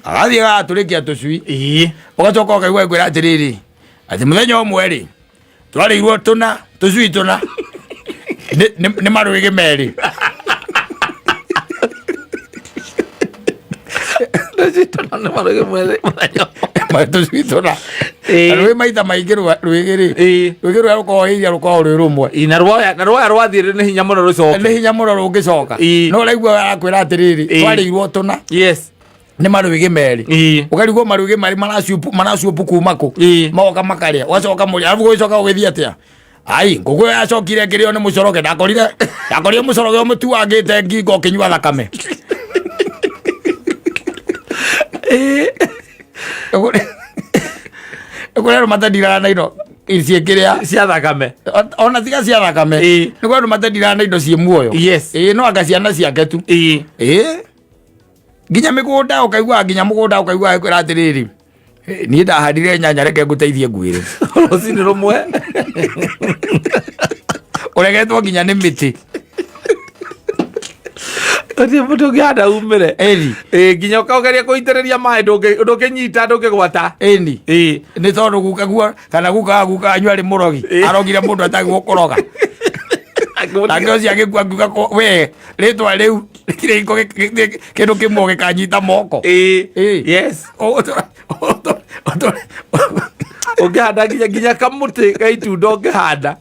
Agathiĩ gagatũrĩkia tũcui. Ĩĩ. Ũgacoka ũkaigua ĩkwĩra atĩrĩrĩ, atĩ mũthenya ũmwe rĩ, twarĩirwo tũna tũcui tũna nĩ marwĩgĩ merĩ. Tũcui tũna nĩ marwĩgĩ merĩ mũthenya ũmwe. Tũcui tũna. Ĩĩ. Na rwĩ maita maingĩ rwĩgĩ rĩ, Ĩĩ. rwĩgĩ rũrĩa rũkoragwo ĩria rũkoragwo rwĩ rũmwe. Ĩĩ, na rwoya rwathiĩ nĩ hinya mũno rũcoke. Nĩ hinya mũno rũngĩcoka. Ĩĩ. No ũraigua arakwĩra atĩrĩrĩ, Ĩĩ. twarĩirwo tũna Yes. nĩ marwĩgĩ merĩ. Ĩĩ. Ũkarigwo marwĩgĩ marĩ maracupu kuma kũ. Ĩĩ. Magoka makarĩa, ũgacoka mũrĩa, arabu gũgĩcoka gũgĩthiĩ atĩa? Ai, ngũkũ ĩyo yacokire ĩkĩrĩo nĩ mũcoroge, ndakorire mũcoroge ũmũtuangĩte ngingo ũkĩnyua thakame. Ĩĩ. Nĩ kũrĩ andũ matendiraga na indo ciĩkĩrĩa Cia thakame. Ona tiga cia thakame. Ĩĩ. Nĩ kũrĩ andũ matendiraga na indo ciĩ muoyo. Yes. Ĩĩ, no anga ciana ciake tu. Ĩĩ. Ĩĩ. Nginya mĩgũnda ũkaigua, nginya mũgũnda ũkaigua ĩkwĩra atĩrĩrĩ, niĩ ndahandire nyanya, reke ngũteithie nguĩre. Rũcinĩ rũmwe. Ũregetwo nginya nĩ mĩtĩ. Gũtirĩ mũtĩ ũngĩhanda umĩre. Ĩni. Ĩĩ, nginya ũkageria kũitĩrĩria maĩ ndũngĩnyita, ndũngĩgwata. Ĩni. Ĩĩ. Nĩ tondũ guka guo kana guka wa guka wanyu arĩ mũrogi. Ĩĩ. Arogire mũndũ atagwo kũroga. Nake ũcio agĩkua akiuga we rĩtwa rĩu rĩtirĩ hingo kĩndũ kĩmwe gĩkanyita moko. Ĩĩ. Ĩĩ. Yes. Ũngĩhanda nginya kamũtĩ ga itunda ũngĩhanda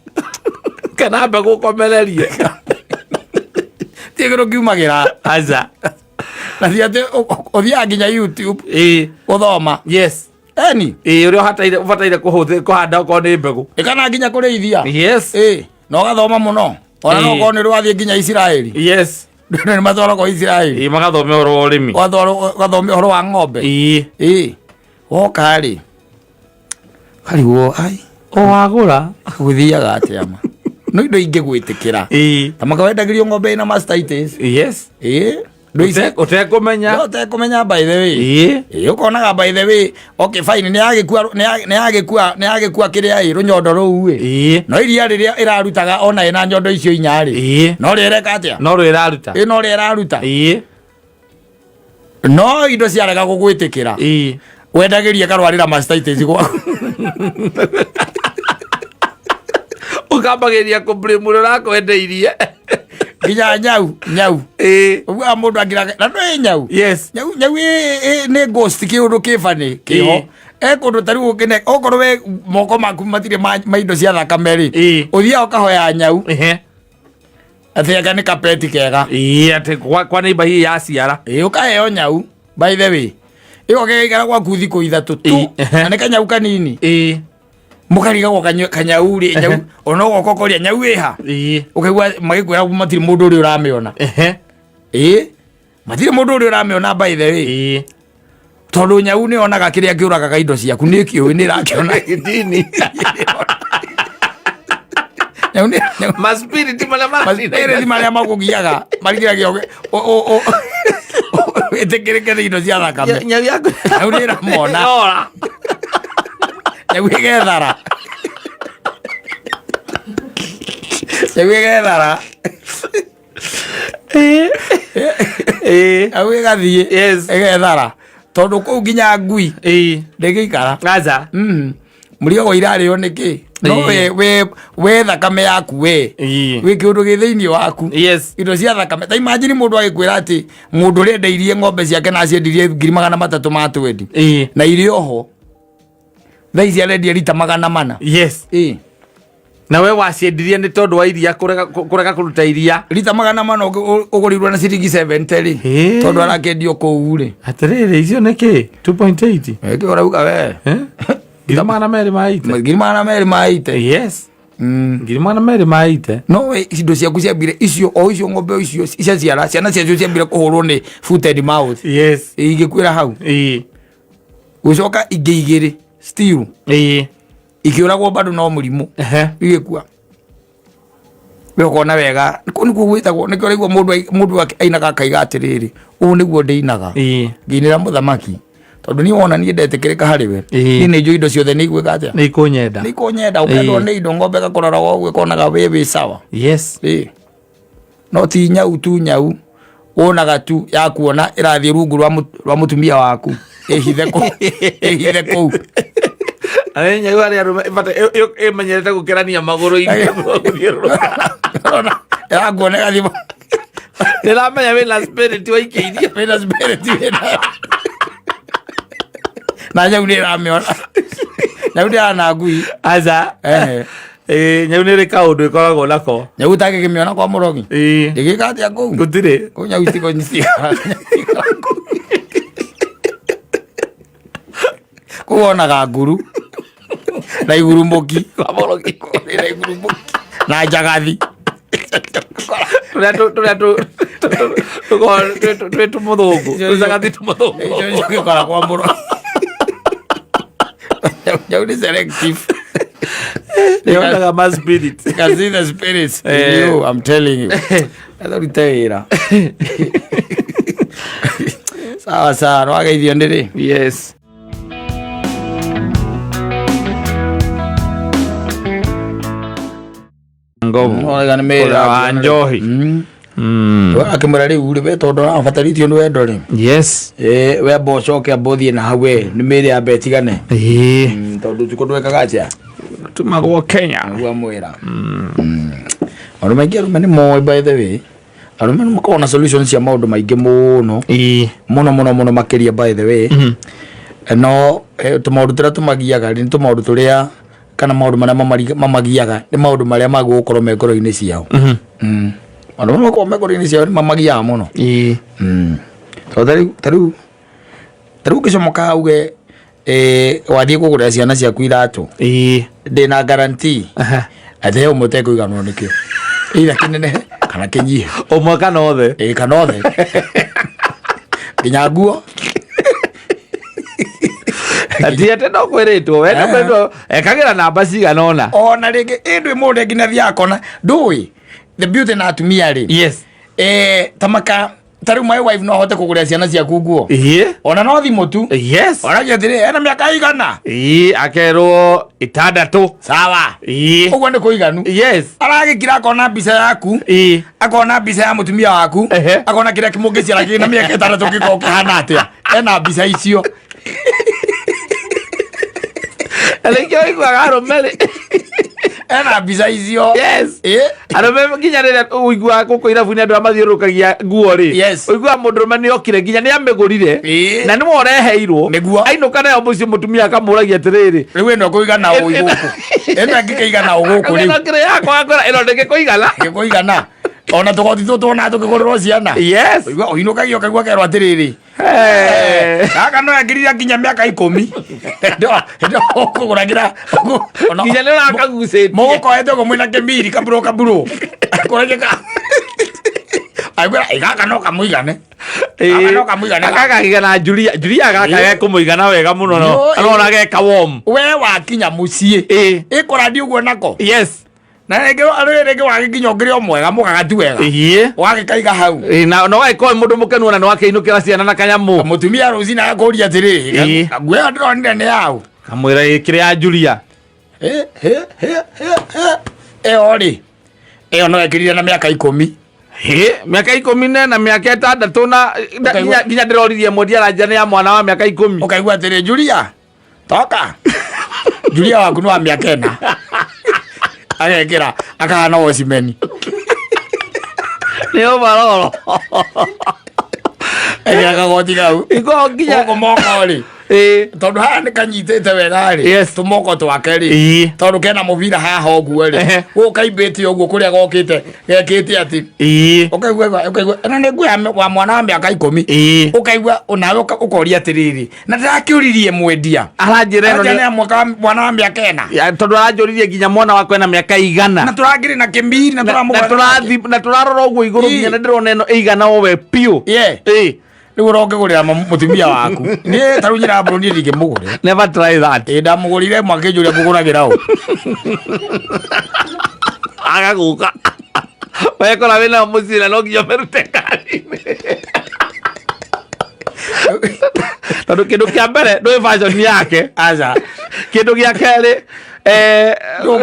kana mbegũ ũkomererie. Ti kĩndũ kiumagĩra. Aca. Na ti atĩ ũthiaga nginya YouTube Ĩĩ. gũthoma. Yes. Eni. Ĩĩ, ũrĩa ũbataire kũhanda okorwo nĩ mbegũ. Ĩkana nginya kũrĩithia. Yes. Ĩĩ, na ũgathoma mũno. Ona no Ĩĩ. ũkorwo nĩ rwathiĩ nginya Isiraeli. Yes. Nĩ matwaragwo Isiraeli. Ĩĩ, magathome ũhoro wa ũrĩmi. Ũgathome ũhoro wa ng'ombe. Ĩĩ. Ĩĩ. Woka rĩ, karigwo ai O wagũra. Gũthiaga atĩa ma? No indo ingĩ gwĩtĩkĩra. Ĩĩ. Ta makawendagĩrio ng'ombe ĩna mastitis. Yes. Ĩĩ. Ndũ ici- Ũtekũmenya. No ũtekũmenya by the way. Ĩĩ. Ĩĩ, ũkonaga by the way, okay fine, nĩ yagĩkua, nĩ yagĩkua, nĩ yagĩkua kĩrĩa ĩ rũnyondo rũu ĩ. Ĩĩ. No iria rĩrĩa ĩrarutaga ona ĩna nyondo icio inya rĩ. Ĩĩ. No rĩo ĩreka atĩa? No rĩo ĩraruta. Ĩ, no rĩo ĩraruta. Ĩĩ. No indo ciarega gũgwĩtĩkĩra. Ĩĩ. Wendagĩria karwarĩra mastitis gwaku. Ũkambagĩrĩria kũ-blame ũrĩa ũrakwendeirie. Nginya nyau, nyau. Ĩĩ. Ũguo mũndũ angĩraga, na ndũĩ nyau. Yes. Nyau, nyau nĩ ghost kĩũndũ kĩbani kĩho. Ĩĩ. E kũndũ ta rĩu ũkĩne, okorwo we moko maku matirĩ ma indo cia thakame rĩ. Ĩĩ. Ũthiaga ũkahoya nyau. Ehe. Atĩ anga nĩ kapeti kega. Ĩĩ, atĩ kwa neighbor hihi yaciara. Ĩĩ, ũkaheo nyau by the way. Ĩyo gĩgaikara gwaku thikũ 3 tu. Ĩĩ, ehe. Na nĩ kanyau kanini. Ĩĩ. Mũkarigagwo kanyau rĩ, nyau, Ehe. ona ũgoka ũkoria nyau ĩha. Ĩĩ. Ũkaigua magĩkwĩra matirĩ mũndũ ũrĩa ũramĩona. Ehe. Ĩĩ. Matirĩ mũndũ ũrĩa ũramĩona by the way. Ĩĩ. Tondũ nyau nĩ yonaga kĩrĩa kĩũragaga indo ciaku, nĩ kĩũĩ, nĩ ĩrakĩona. Gĩtini. Nyau nĩ nyau. Maspiriti marĩa Maspiriti marĩa makũgiaga, marigiragia wĩtĩkĩrĩke nĩ indo cia thakame. Nyau yaku. Nyau nĩ ĩramona. Ora. Nyau ĩgethara. Nyau ĩgethara. Ĩĩ. Nyau ĩgathiĩ. Yes. Ĩgethara. Tondũ kũu nginya ngui Ĩĩ. ndĩngĩikara. Aca. Mũrigo irarĩo nĩkĩ? No Ĩĩ. we thakame yaku we. Ĩĩ. Wĩ kĩũndũ gĩ thĩinĩ waku. Yes. Indo cia thakame. Ta imagine mũndũ agĩkwĩra atĩ mũndũ ũrĩa endeirie ng'ombe ciake na aciendirie ngiri magana matatũ ma twendi. Ĩĩ. Na irĩ oho. Thaa ici arendia rita 400. Yes. Ĩ. Na we waciendirie nĩ tondũ wa iria kũrega kũrega kũruta iria. Rita 400 ũgũrĩirwo na ciringi 70 rĩ. Ĩ. Tondũ arakĩendio kũu rĩ. Atĩrĩrĩ, icio nĩ kĩ 2.8? Ĩkĩ ũrauga we? Eh? 280,000. 280,000. Yes. 280,000. No we indo ciaku ciambire icio o icio ng'ombe o icio ciaciara ciana ciacio ciambire kũhũrwo nĩ foot and mouth. Yes. Igĩkuĩra hau. Ĩ. Gũcoka ingĩ igĩrĩ still Ĩ. ikĩũragwo bado no mũrimũ. Ehe. Igĩkua. We ũkona wega kũu nĩkuo gwĩtagwo nĩkĩo ũraigua mũndũ ainaga akaiga atĩrĩrĩ, ũũ nĩguo ndĩinaga. Ĩ. Ngĩinĩra mũthamaki tondũ niĩ wona niĩ ndetĩkĩrĩka harĩ we. Ĩ. Niĩ nĩ njũĩ indo ciothe nĩ igwĩka atĩa? Nĩ ikũnyenda. Nĩ ikũnyenda. Ũkendwo nĩ indo, ng'ombe ĩgakũrora ũguo ĩkonaga wĩ wĩ sawa. Yes. Ĩ. No ti nyau tu, nyau wonaga tu ya kuona ĩrathiĩ rungu rwa mũtumia waku ĩhithe kũu, ĩhithe kũu. Arĩa nyau arĩa arũme ĩbata ĩmenyerete gũkĩrania magũrũ-inĩ. Ũrona, ĩrakuona ĩgathiĩ Ndĩramenya wĩna spirit waikĩirie. Wĩna spirit wĩna. Na nyau nĩ ĩramĩona. Nyau ndĩrana ngui. Aca. Ehe. Ĩ, nyau nĩ ĩrĩ kaũndũ ĩkoragwo nako. Nyau ũtangĩkĩmĩona kwa mũrogi. Ĩ. Ĩgĩka atĩa kũu? Gũtirĩ. Kũu nyau itikoo citigara. Kũu wonaga nguru na igurumũki. Kwa mũrogi. Na igurumũki na njagathi. Tũrĩa tũkoragwo twĩ tũmũthũngũ. Tũcagathi tũmũthũngũ. Icio ũgĩkora kwa mũrogi. Nyau nĩ selective. Yonaga ma spirit. You can see the spirits in you, I'm telling you. Etha ũrute wĩra. Sawa sawa, nĩwageithio nĩ rĩ? Yes. Ngobu. Ũrauga nĩ mĩĩra. Ũrĩa wa njohi. Akĩmwĩra rĩu rĩ, we tondũ ũrabatarĩtio nĩ wendo rĩ. Yes. Ĩ, we amba ũcoke amba ũthiĩ na hau we, nĩ mĩĩrĩ yambe ĩtigane. Ĩĩ. Tondũ ũtukũ ndwekaga atĩa? Tumagwo Kenya. Nĩguo amwĩra. Maũndũ maingĩ arũme nĩ moĩ by the way. Arũme nĩ makoragwo na solution cia maũndũ maingĩ mũno. Ĩĩ. Mũno mũno mũno makĩria by the way. No tũmaũndũ tũrĩa tũmagiaga rĩ, nĩ tũmaũndũ tũrĩa kana maũndũ marĩa mamagiaga nĩ maũndũ marĩa magũkorwo me ngoro-inĩ ciao. Maũndũ marĩa makoragwo me ngoro-inĩ ciao nĩ mamagiaga mũno. Ĩĩ. Tondũ ta rĩu ũngĩcomoka uge, wathiĩ kũgũrĩra ciana ciaku iratũ. Ĩĩ. Ndĩna guarantee Aha. atĩ he ũmwe ũtekũiganwo nĩkĩo, either kĩnenehe kana kĩnyihe. Ũmwe kana othe. Ĩĩ, kana othe, nginya nguo. Ti atĩ no kwĩrĩtwo we no kwĩrĩtwo ekagĩra namba cigana ũna. Ona rĩngĩ ĩ ndwĩ mũndũ nginya thiaga kona ndũĩ the beauty na atumia rĩ. Yes. Tamaka ta rĩu my wife no ahote kũgũrĩra ciana ciaku nguo. Ĩĩ. Ona no thimũ tu. Yes. Oragia atĩrĩ, ena mĩaka igana? Ĩĩ, akerwo 6. Sawa. Ĩĩ. Ũguo nĩ kũiganu. Yes. Aragĩkira akona mbica yaku. Ĩĩ. Akona mbica ya mũtumia waku. Ehe. Akona kĩrĩa mũngĩciara kĩna mĩaka 6 gĩkorwo kĩhana atĩa. Ena mbica icio. Na nĩkĩo ũiguaga arũme rĩ. Ena mbica icio. Yes. Ĩ. Arũme nginya rĩrĩa ũiguaga gũkũ irabu-inĩ andũ arĩa mathiũrũrũkagia nguo rĩ. Yes. Ũiguaga mũndũrũme nĩ okire nginya nĩ amĩgũrire. Ĩ. Na nĩwe ũreheirwo. Nĩguo. Ainũka nayo mũciĩ mũtumia akamũragia atĩrĩrĩ. Rĩu ĩno kũigana ũ gũkũ. Ĩno ĩngĩkĩigana ũ gũkũ rĩu. Ĩno kĩrĩ yakwa akwĩra ĩno ndĩngĩkũigana. Ĩngĩkũigana. Ona tũgoti tũtũ ona tũkĩgũrĩrwo ciana. Yes. Ũigua ũinũkagia ũkaigua kerwo atĩrĩrĩ. Hey. Gaka no ekĩrire nginya mĩaka 10. Ũkũgũragĩra. Nginya nĩ ũrakagucĩtie. Mũgũkoete ũguo mwĩna kĩmiri kaburo kaburo. Kũragĩka. Aigua gaka no kamũigane. Gaka no kamũigane. Gaka Julia, Julia gaka Ĩĩ. gekũmũigana wega mũno no. Yo, ĩĩ. Arona geka warm. We wakinya mũciĩ. Ĩĩ. Ĩkũrandi ũguo nako. Yes. Na rĩngĩ rĩu rĩngĩ wagĩkinya ũngĩrĩ o mwega mũgagatu wega. Ĩĩ. Wagĩkaiga hau. Ĩĩ, na no agĩkorwo mũndũ mũkenu ona nĩ wakĩinũkĩra ciana na kanyamũ. Mũtumia rũcinĩ agakũria atĩrĩrĩ, Ĩĩ. nguo ĩyo ndĩronire nĩ yaũ? Kamwĩra ĩ kĩrĩa ya Julia. Ĩ, hĩ, hĩ, hĩ, hĩ. Ĩyo rĩ, ĩyo no ĩkĩrire na mĩaka 10. Hĩ, mĩaka 14 mĩaka 6 na Ũkaigua- nginya ndĩroririe mwendia aranjĩra nĩ ya mwana wa mĩaka 10. Ũkaigua atĩrĩ, Julia, toka. Julia waku nĩ wa mĩaka 4. Agekĩra akahana wocimeni. Nĩ overall. Ekĩra kagoti kau. Iko nginya Gũkũ moko rĩ. Tondũ haha nĩ kanyitĩte wega rĩ, tũmoko twake rĩ, tondũ kena mũbira haha ũguo rĩ, gũkũ kaimbĩte ũguo kũrĩa gokĩte gekĩte atĩ ũkaigua ũkaigua ĩno nĩ nguo ya wa mwana wa mĩaka 10. Ũkaigua onawe ũkoria atĩrĩrĩ, na ndĩrakĩũririe mwendia Aranjĩra ĩno aranjĩra nĩ ya mwaka mwana wa mĩaka 4. Ya, tondũ aranjũririe nginya mwana wakwa ena mĩaka igana. Na tũrangĩrĩ na kĩmiri na na tũramũgũra. Tũrathi na tũrarora ũguo igũrũ nginya nĩ ndĩrona ĩno ĩigana owe biũ. Rĩu ũrongĩgũrĩra mũtumia waku, niĩ ta rĩu nyina mbũrũ, niĩ ndingĩmũgũrĩra. Never try that. Ĩ, ndamũgũrire mwakĩnjũria ngũgũragĩra ũ. Agagũka wekora wĩna mũciĩ na no nginya merute ngari-inĩ, tondũ kĩndũ kĩa mbere ndũĩ fashion yake. Aca. Kĩndũ gĩa kerĩ,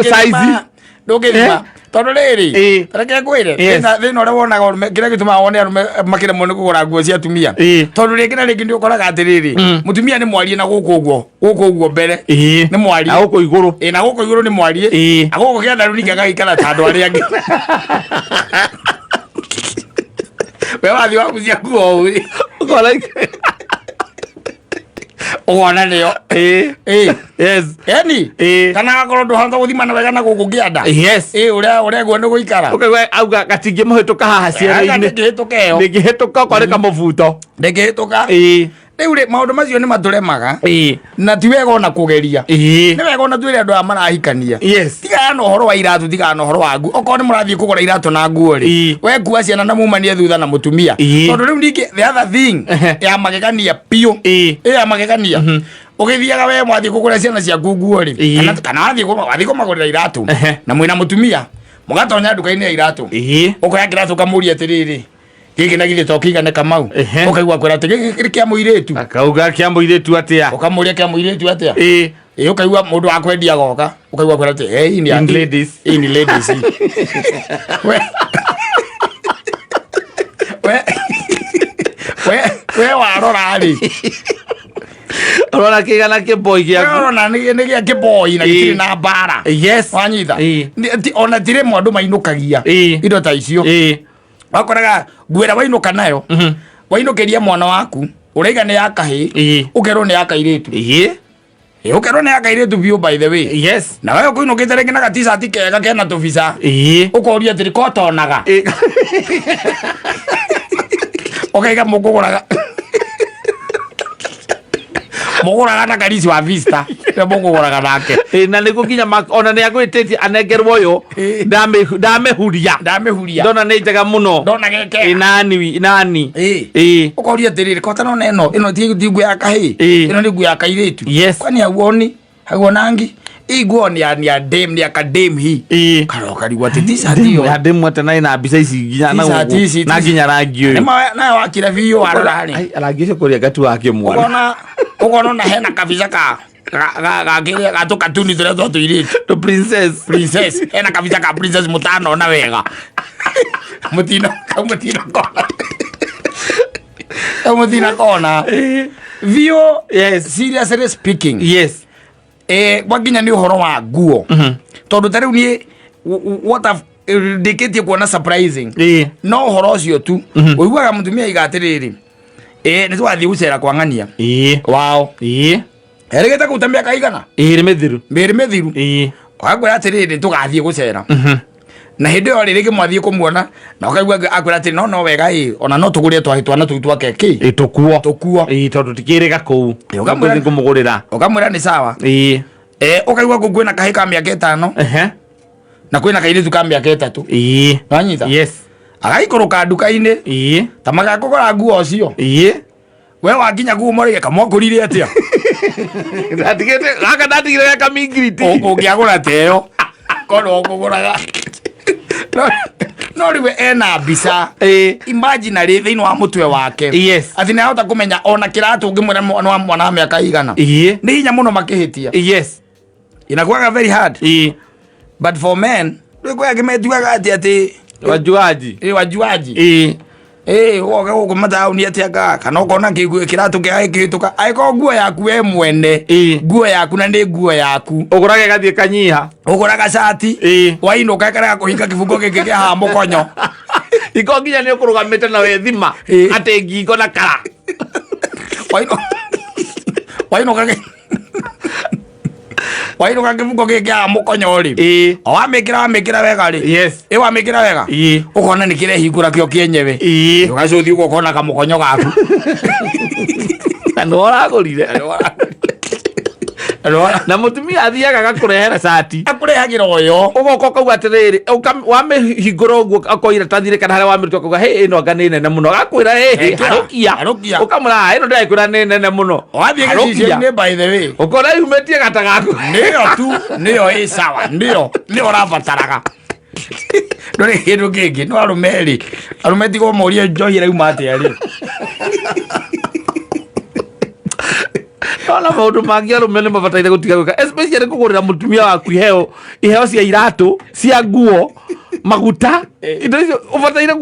size. Ndũngĩthima tondũ rĩrĩ, reke ngwĩre, thĩna ũrĩa wonaga arũme, kĩrĩa gĩtũmaga wone arũme makĩremwo nĩ kũgũra nguo cia atumia, tondũ rĩngĩ na rĩngĩ nĩ ũkoraga atĩrĩrĩ, mũtumia nĩ mwarie na gũkũ ũguo, gũkũ ũguo mbere nĩ mwarie. Na gũkũ igũrũ. Ĩ, na gũkũ igũrũ nĩ mwarie. Na gũkũ kĩanda rĩu ningĩ agagĩikara ta andũ arĩa angĩ. We wathiĩ wagucia nguo ũĩ Ũkona ũkona nĩyo. Yani kana agakorwo ndũhota gũthimana wega na gũkũ kĩanda. Ĩ, ũrĩa ũregwo nĩ gũikara. Ũkaigua auga gatingĩmũhĩtũka haha ciero-inĩ. Ndĩngĩhĩtũka ĩyo. Ndĩngĩhĩtũka okorwo nĩ kamũbuto. Ndĩngĩhĩtũka. Rĩu rĩ, maũndũ macio nĩ matũremaga, na ti wega ona kũgeria. Nĩ wega ona twĩre andũ aya marahikania, tigana na ũhoro wa iratũ, tigana na ũhoro wa nguo. Okorwo nĩ mũrathiĩ kũgũra iratũ na nguo rĩ, we kua ciana na mumanie thutha na mũtumia. Tondũ rĩu ningĩ the other thing ya magegania biũ, ĩ ya magegania, ũgĩthiaga we mwathiĩ kũgũra ciana ciaku nguo rĩ, kana wathiĩ kũmagũrĩra iratũ na mwĩna mũtumia, mũgatonya nduka-inĩ ya iratũ, ũkoya kĩratũ ũkamũria atĩrĩrĩ, gĩkĩ na githĩ to kĩigane Kamau? Ũkaigua kwĩra atĩ gĩkĩ kĩrĩ kĩa mũirĩtu. Akauga kĩa mũirĩtu atĩa? Ũkamũria kĩa mũirĩtu atĩa. Ĩ, ũkaigua mũndũ wa kwendia goka, ũkaigua kwĩra atĩ, "Eh, hii ni In ladies. Hii ni ladies hii." We warora rĩ, Ũrona kĩigana kĩboi we gĩaku. ũrona nĩ gĩa kĩboi na gĩtirĩ na mbara. Wanyita? Ona ti rĩmwe andũ mainũkagia indo ta icio. Wakoraga nguo ĩrĩa wainũka nayo, wainũkĩria mwana waku, ũraiga nĩ ya kahĩĩ, ũkerwo nĩ ya kairĩtu. Ĩ, ũkerwo nĩ ya kairĩtu biũ, by the way. Na we ũkũinũkĩte rĩngĩ na gaticati kega kena tũbica, ũkoria atĩrĩ, kotonaga? Ũkaiga mũgũraga na karisi wa Vista nĩ mũkũgũraga nake. Ĩ, na nĩguo nginya ona nĩ agwĩtĩtie anengerwo ũyũ. Ndamĩhuria. Ndamĩhuria. Ndona nĩ njega mũno. Ndona geke. Ĩ, nani nani. Ũkoria atĩrĩrĩ, kota nona ĩno ĩno ti nguo ya kahĩĩ, ĩno nĩ nguo ya kairĩtu. Kwani hauoni hauonangi hii nguo ni ya dem, ni ya kadem hii. Karoka rigwo atĩ t-shirt ĩyo. Ya ndemu atĩ na ĩna mbica ici nginya na T-shirt gũkũ, ici, na nginya rangi ũyũ. Nĩma nayo wakira biũ warora rĩ. Ai, rangi ũcio kũrĩa gatu wa kĩmwana. Ũkona ona hena kabica ka ga ga ga ga tũkatuni tũrĩa twa tũirĩtu. To princess. Princess, hena kabica ka princess mũtanona wega, mũtina kau, mũtina kona kau, mũtina kona biũ. Seriously speaking, gwakinya nĩ ũhoro wa nguo, tondũ ta rĩu niĩ what I've ndĩkĩtie kuona surprising, no ũhoro ũcio tu, ũiguaga mũtumia aiga atĩrĩrĩ, nĩ twathiĩ gũcera kwa ng'ania wao, erĩgĩte kũu ta mĩaka igana 2 mĩthiru. 2 mĩthiru. Akwĩra atĩrĩrĩ, tũgathiĩ gũcera, na hĩndĩ ĩyo rĩ, rĩngĩ mwathiĩ kũmuona na ũkaigua akwĩra atĩ no wega ĩ, ona no tũgũre twahi twana tũu twake kĩ. Ĩ, tũkuo. Tũkuo. Ĩ, tondũ tikĩrĩga kũu. Ũkamwĩra- Nĩngũthiĩ kũmũgũrĩra. Ũkamwĩra nĩ sawa. Ũkaigua kũu kwĩna kahĩ ka mĩaka 5 na kwĩna kairĩtu ka mĩaka 3. Wanyita? Yes. Agaikũrũka nduka-inĩ ta magakũgũra nguo ũcio. We wakinya kuu morige kamwakũrire atĩa? Ndatigĩte gaka, ndatigire gaka mingiriti. Ũngĩagũra ta ĩyo korwo ũkũgũraga. No rĩu ena mbica imaginary thĩinĩ wa mũtwe wake, atĩ nĩ ahota kũmenya ona kĩratũ ũngĩmwĩra mwana wa mwana wa mĩaka igana, nĩ hinya mũno makĩhĩtia. Inakuwaga very hard. But for men rĩu kwĩ angĩ metuaga atĩ Wajuaji. Ĩ, wajuaji. Ĩ, woke gũkũ mataũni atĩ anga kana ũkona kĩratũ kĩaga gĩkĩhĩtũka, angĩkorwo nguo yaku we mwene, nguo yaku na nĩ nguo yaku, Ũgũrage gathiĩ kanyiha. Ũgũraga cati, wainũka ĩkarega kũhinga kĩbungo gĩkĩ kĩa haha mũkonyo. Iko nginya nĩ ũkũrũgamĩte na wethima atĩ ngingo na kara. Wainũka wainũka kĩbuko gĩkĩ kĩa mũkonyo rĩ, o wamĩkĩra wega rĩ, ĩ wamĩkĩra wega, ũkona nĩ kĩrehingũra kĩo kĩenyewe. Ũgacũthi ũguo ũkona kamũkonyo gaku. Na nĩ ũragũrire. Na mũtumia athiaga agakũrehera cati. Akũrehagĩra ũyũ. Ũgoka ũkauga atĩrĩrĩ, wamĩhingũra ũguo akoira iratathi rĩ kana harĩa wamĩruta ũkauga hĩ ĩno anga nĩ nene mũno, agakwĩra hĩ Ĩkĩra, harũkia. Harũkia. Ũkamwĩra "Ah, ĩno ndĩrakwĩra nĩ nene mũno." Wathiĩ Harũkia. gĩcicio-inĩ, by the way, ũkona yumĩtie gata gaku. Nĩyo tu, nĩyo ĩ sawa, nĩyo ũrabataraga, ndũrĩ kĩndũ kĩngĩ. No arũme rĩ, arũme tiga ũmorie njohi ĩrauma atĩa rĩ. Ona maũndũ mangĩ arũme nĩ mabataire gũtiga gwĩka, especially kũgũrĩra mũtumia waku iheo cia iratũ, cia nguo, maguta, indo icio ũbataire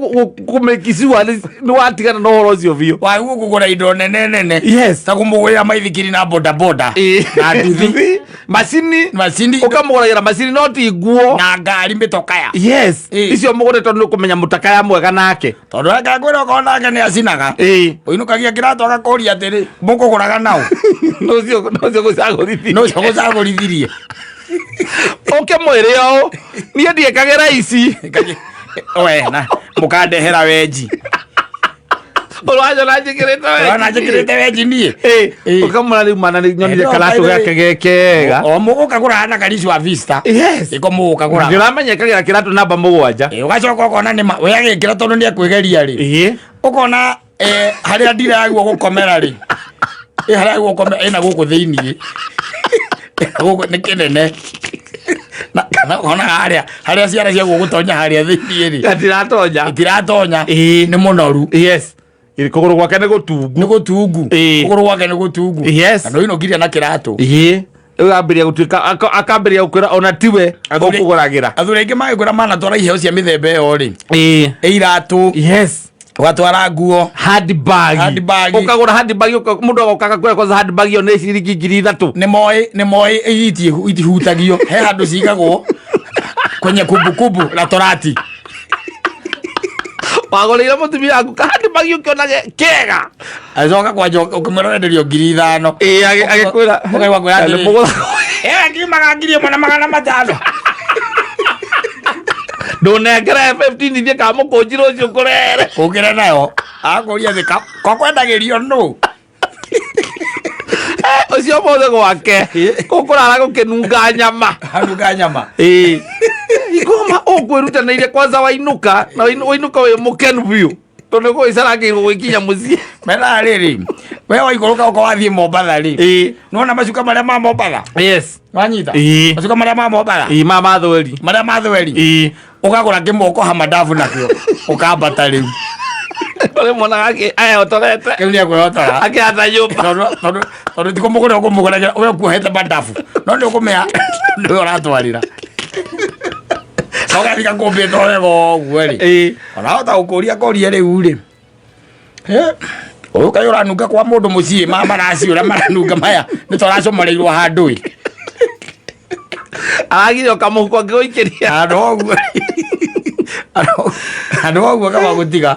kũmake sure nĩ watigana na ũhoro ũcio biũ. Wagwo kũgũra indo nene nene, ta kũmũgũrĩra maithikiri na boda boda na nduthi. Macini. Macini. Ũkamũgũragĩra macini no ti nguo. Na ngari mĩtokaya. Yes. Icio mũgũre tondũ nĩ ũkũmenya mũtakaya mwega nake. Tondũ reke ngwĩre, okorwo nake nĩ acinaga, ũinũkagia kĩratũ agakũria atĩrĩ, mũkũgũraga nao? Nocio gũcagũrithia. Nocio gũcagũrithirie. Ũke mwĩrĩ ũũ, niĩ ndiĩkagĩra ici. We na mũkandehera wenji. Ũranyona njĩkĩrĩte wenji. Ũrona njĩkĩrĩte wenji niĩ? Ũkamũra rĩu mana nĩ nyonire No, karatũ by the way, gake ge kega. O mũgũka na karicu wa vista. Ĩko mũgũka gũraga. Ndĩramenya ĩkagĩra kĩratũ namba 7. Ũgacoka ũkona nĩ ma we agĩkĩra tondũ nĩ ekwĩgeria rĩ, ũkona harĩa ndira yaguo gũkomera rĩ, harĩa yaguo gũkomera ĩna gũkũ thĩiniĩ. Ĩna gũkũ nĩ kĩnene. Na kana ũkona harĩa ciara ciaguo gũtonya harĩa thĩiniĩ rĩ, gatiratonya. Itiratonya. Nĩ mũnoru. Yes, kũgũrũ gwake nĩ gũtungu. Nĩ gũtungu. Kũgũrũ gwake nĩ gũtungu. Na ndũinũkirie na kĩratũ. Rĩu ambĩrĩria gũtuĩka akambĩrĩria gũkwĩra ona tiwe ũkũgũragĩra. Athuri aingĩ magĩkwĩra manatwara iheo cia mĩthemba ĩyo rĩ, ĩ iratũ, ũgatwara nguo, handbag. Handbag. Ũkagũra handbag, mũndũ agoka agakwĩra kwanza handbag ĩyo nĩ ciringi 3000. Nĩ moĩ itihutagio, he handũ cigagwo kwenye kumbukumbu la torati. Wagũrĩire mũtumia waku ka handbag ũkĩonage kega. Acoka kwanja ũkĩmwĩra wenderio 5000. Ĩĩ, agĩkwĩra ũkaigua kwĩra Nĩ atĩrĩrĩ, mũgũra. "Ĩyo ngiumaga 1500." Ndũnengere 15 ithiĩ kamũkũnji rũciũ kũrere. Ũkĩre nayo akũria thĩ kokwendagĩrio nũ. Ũcio mothe gwake gũkũrara gũkĩnunga nyama. Hanunga nyama. Ĩĩ, ngoma ũkwĩrutanĩirie kwanza wainũka na wainũka wĩ mũkenu biũ tondũ gũgĩcarangĩirwo gwĩkinya mũciĩ. Mena rĩrĩ, we waikũrũka ũka wathiĩ Mombatha rĩ, nĩwona macuka marĩa ma Mombatha? Wanyita? Macuka marĩa ma Mombatha. Ĩĩ, ma mathweri. Marĩa ma thweri. Ũkagũra kĩmoko hamadabu nakĩo ũkambata rĩu. Ũrĩ mwana gake ehotorete. Kĩu nĩ ekwĩhotora. Akĩhata nyũmba. Tondũ ti kũmũgũrĩra ũkũmũgũragĩra, we ũkuohete madabu no nĩ ũkũmĩa nĩwe ũratwarĩra ũgathiĩ gakũmbĩtwo wega ũguo rĩ, ona hota gũkũria kũria rĩu rĩ, ũyũ kaĩ ũranunga kwa mũndũ mũciĩ ma maraci ũrĩa maranunga maya nĩ tũracomoreirwo handũ ĩ. Aragire ũkamũhuko angĩgũikĩria. Handũ ũguo, handũ ũguo kaba gũtiga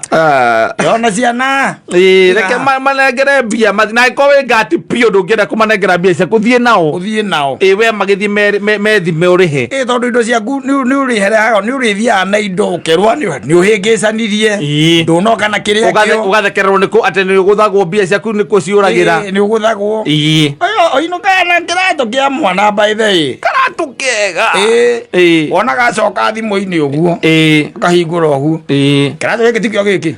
ona ciana. Ĩĩ, reke manengere mbia na angĩkorwo wĩ ngati biũ ndũngĩenda kũmanengera mbia ciaku, thiĩ nao. Ũthiĩ nao. Ĩĩ, we magĩthiĩ methime ũrĩhe. Ĩ tondũ indo ciaku nĩ ũrĩhereaga, nĩ ũrĩthiaga na indo ũkerwo nĩ ũhĩngĩcanirie, ndũnoka na kĩrĩa kĩo. Ũgathekererwo nĩ kũ atĩ nĩ ũgũthagwo mbia ciaku nĩ kũ ciũragĩra. Ĩ, nĩ ũgũthagwo. Ũinũkaga na kĩratũ kĩa mwana, by the way. Karatũ kega. Wona gacoka thimũ-inĩ ũguo, ũkahingũra ũguo, kĩratũ gĩkĩ tikĩo gĩkĩ?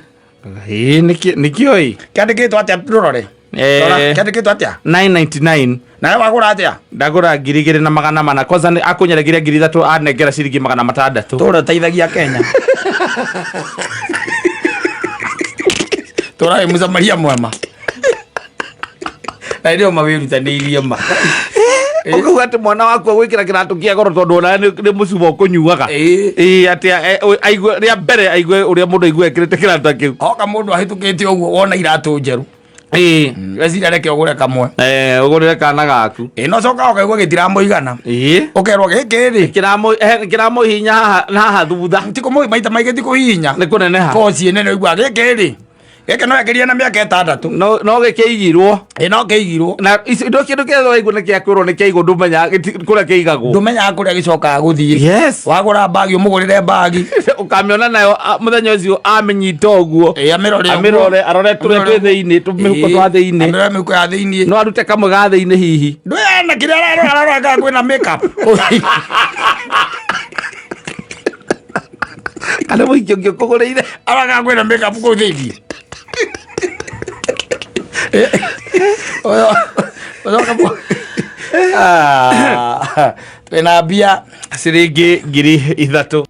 Ĩĩ, nĩkĩo ĩ. Kĩandĩkĩtwo atĩa? Rũrore. Rora, kĩandĩkĩtwo atĩa? 999. Nawe wagũra atĩa? Ndagũra 2400. Kwanza nĩ akũnyeregeria 3000, anengera ciringi 600. Tũra ũteithagia Kenya, tũra wĩ mũsamaria mwema na ĩrĩ ma wĩrutanĩirie ma. Ũkauga atĩ mwana waku agwĩkĩra kĩratũ kĩa goro tondũ onawe nĩ mũcuba ũkũnyuaga. Ĩĩ, atĩ aigue rĩa mbere, aigue ũrĩa mũndũ aigue ekĩrĩte kĩratũ ta kĩu. Hoka mũndũ ahĩtũkĩte ũguo wona iratũ njerũ, weciria reke ũgũre kamwe. Eh, ũgũrĩre kana gaku. Ĩ no coka ũkaigua gĩtiramũigana. Ũkerwo gĩkĩ rĩ Kĩramũhihinya haha na haha thutha. Ti kũmũ maita maingĩ ti kũhihinya. Nĩ kũneneha. Koci nene ũigua gĩkĩ rĩ. Gĩkĩ no ekĩrie na mĩaka 6. No gĩkĩigirwo. Ĩ, no kĩigirwo. Na icio kĩndũ kĩrĩa waigua nĩ kĩa kwĩrwo nĩ kĩaigwo, ndũmenyaga kũrĩa kĩigagwo. Ndũmenyaga kũrĩa gĩcokaga gũthiĩ. Yes. Wagũra mbagi, ũmũgũrĩre mbagi. Ũkamĩona nayo mũthenya ũcio amĩnyita ũguo. Ĩ, amĩrore ũguo. Amĩrore, arore tũrĩa twĩ thĩinĩ, tũmĩhuko twa thĩinĩ. Amĩrore mĩhuko ya thĩinĩ. No arute kamwe ga thĩinĩ hihi. Ndũyana kĩrĩa ararora, ararora kana kwĩna makeup. Kana mũingĩ ũngĩ ũkũgũrĩire. Arora kana kwĩna makeup kũu thĩinĩ. Twĩna mbia ciringi 3,000.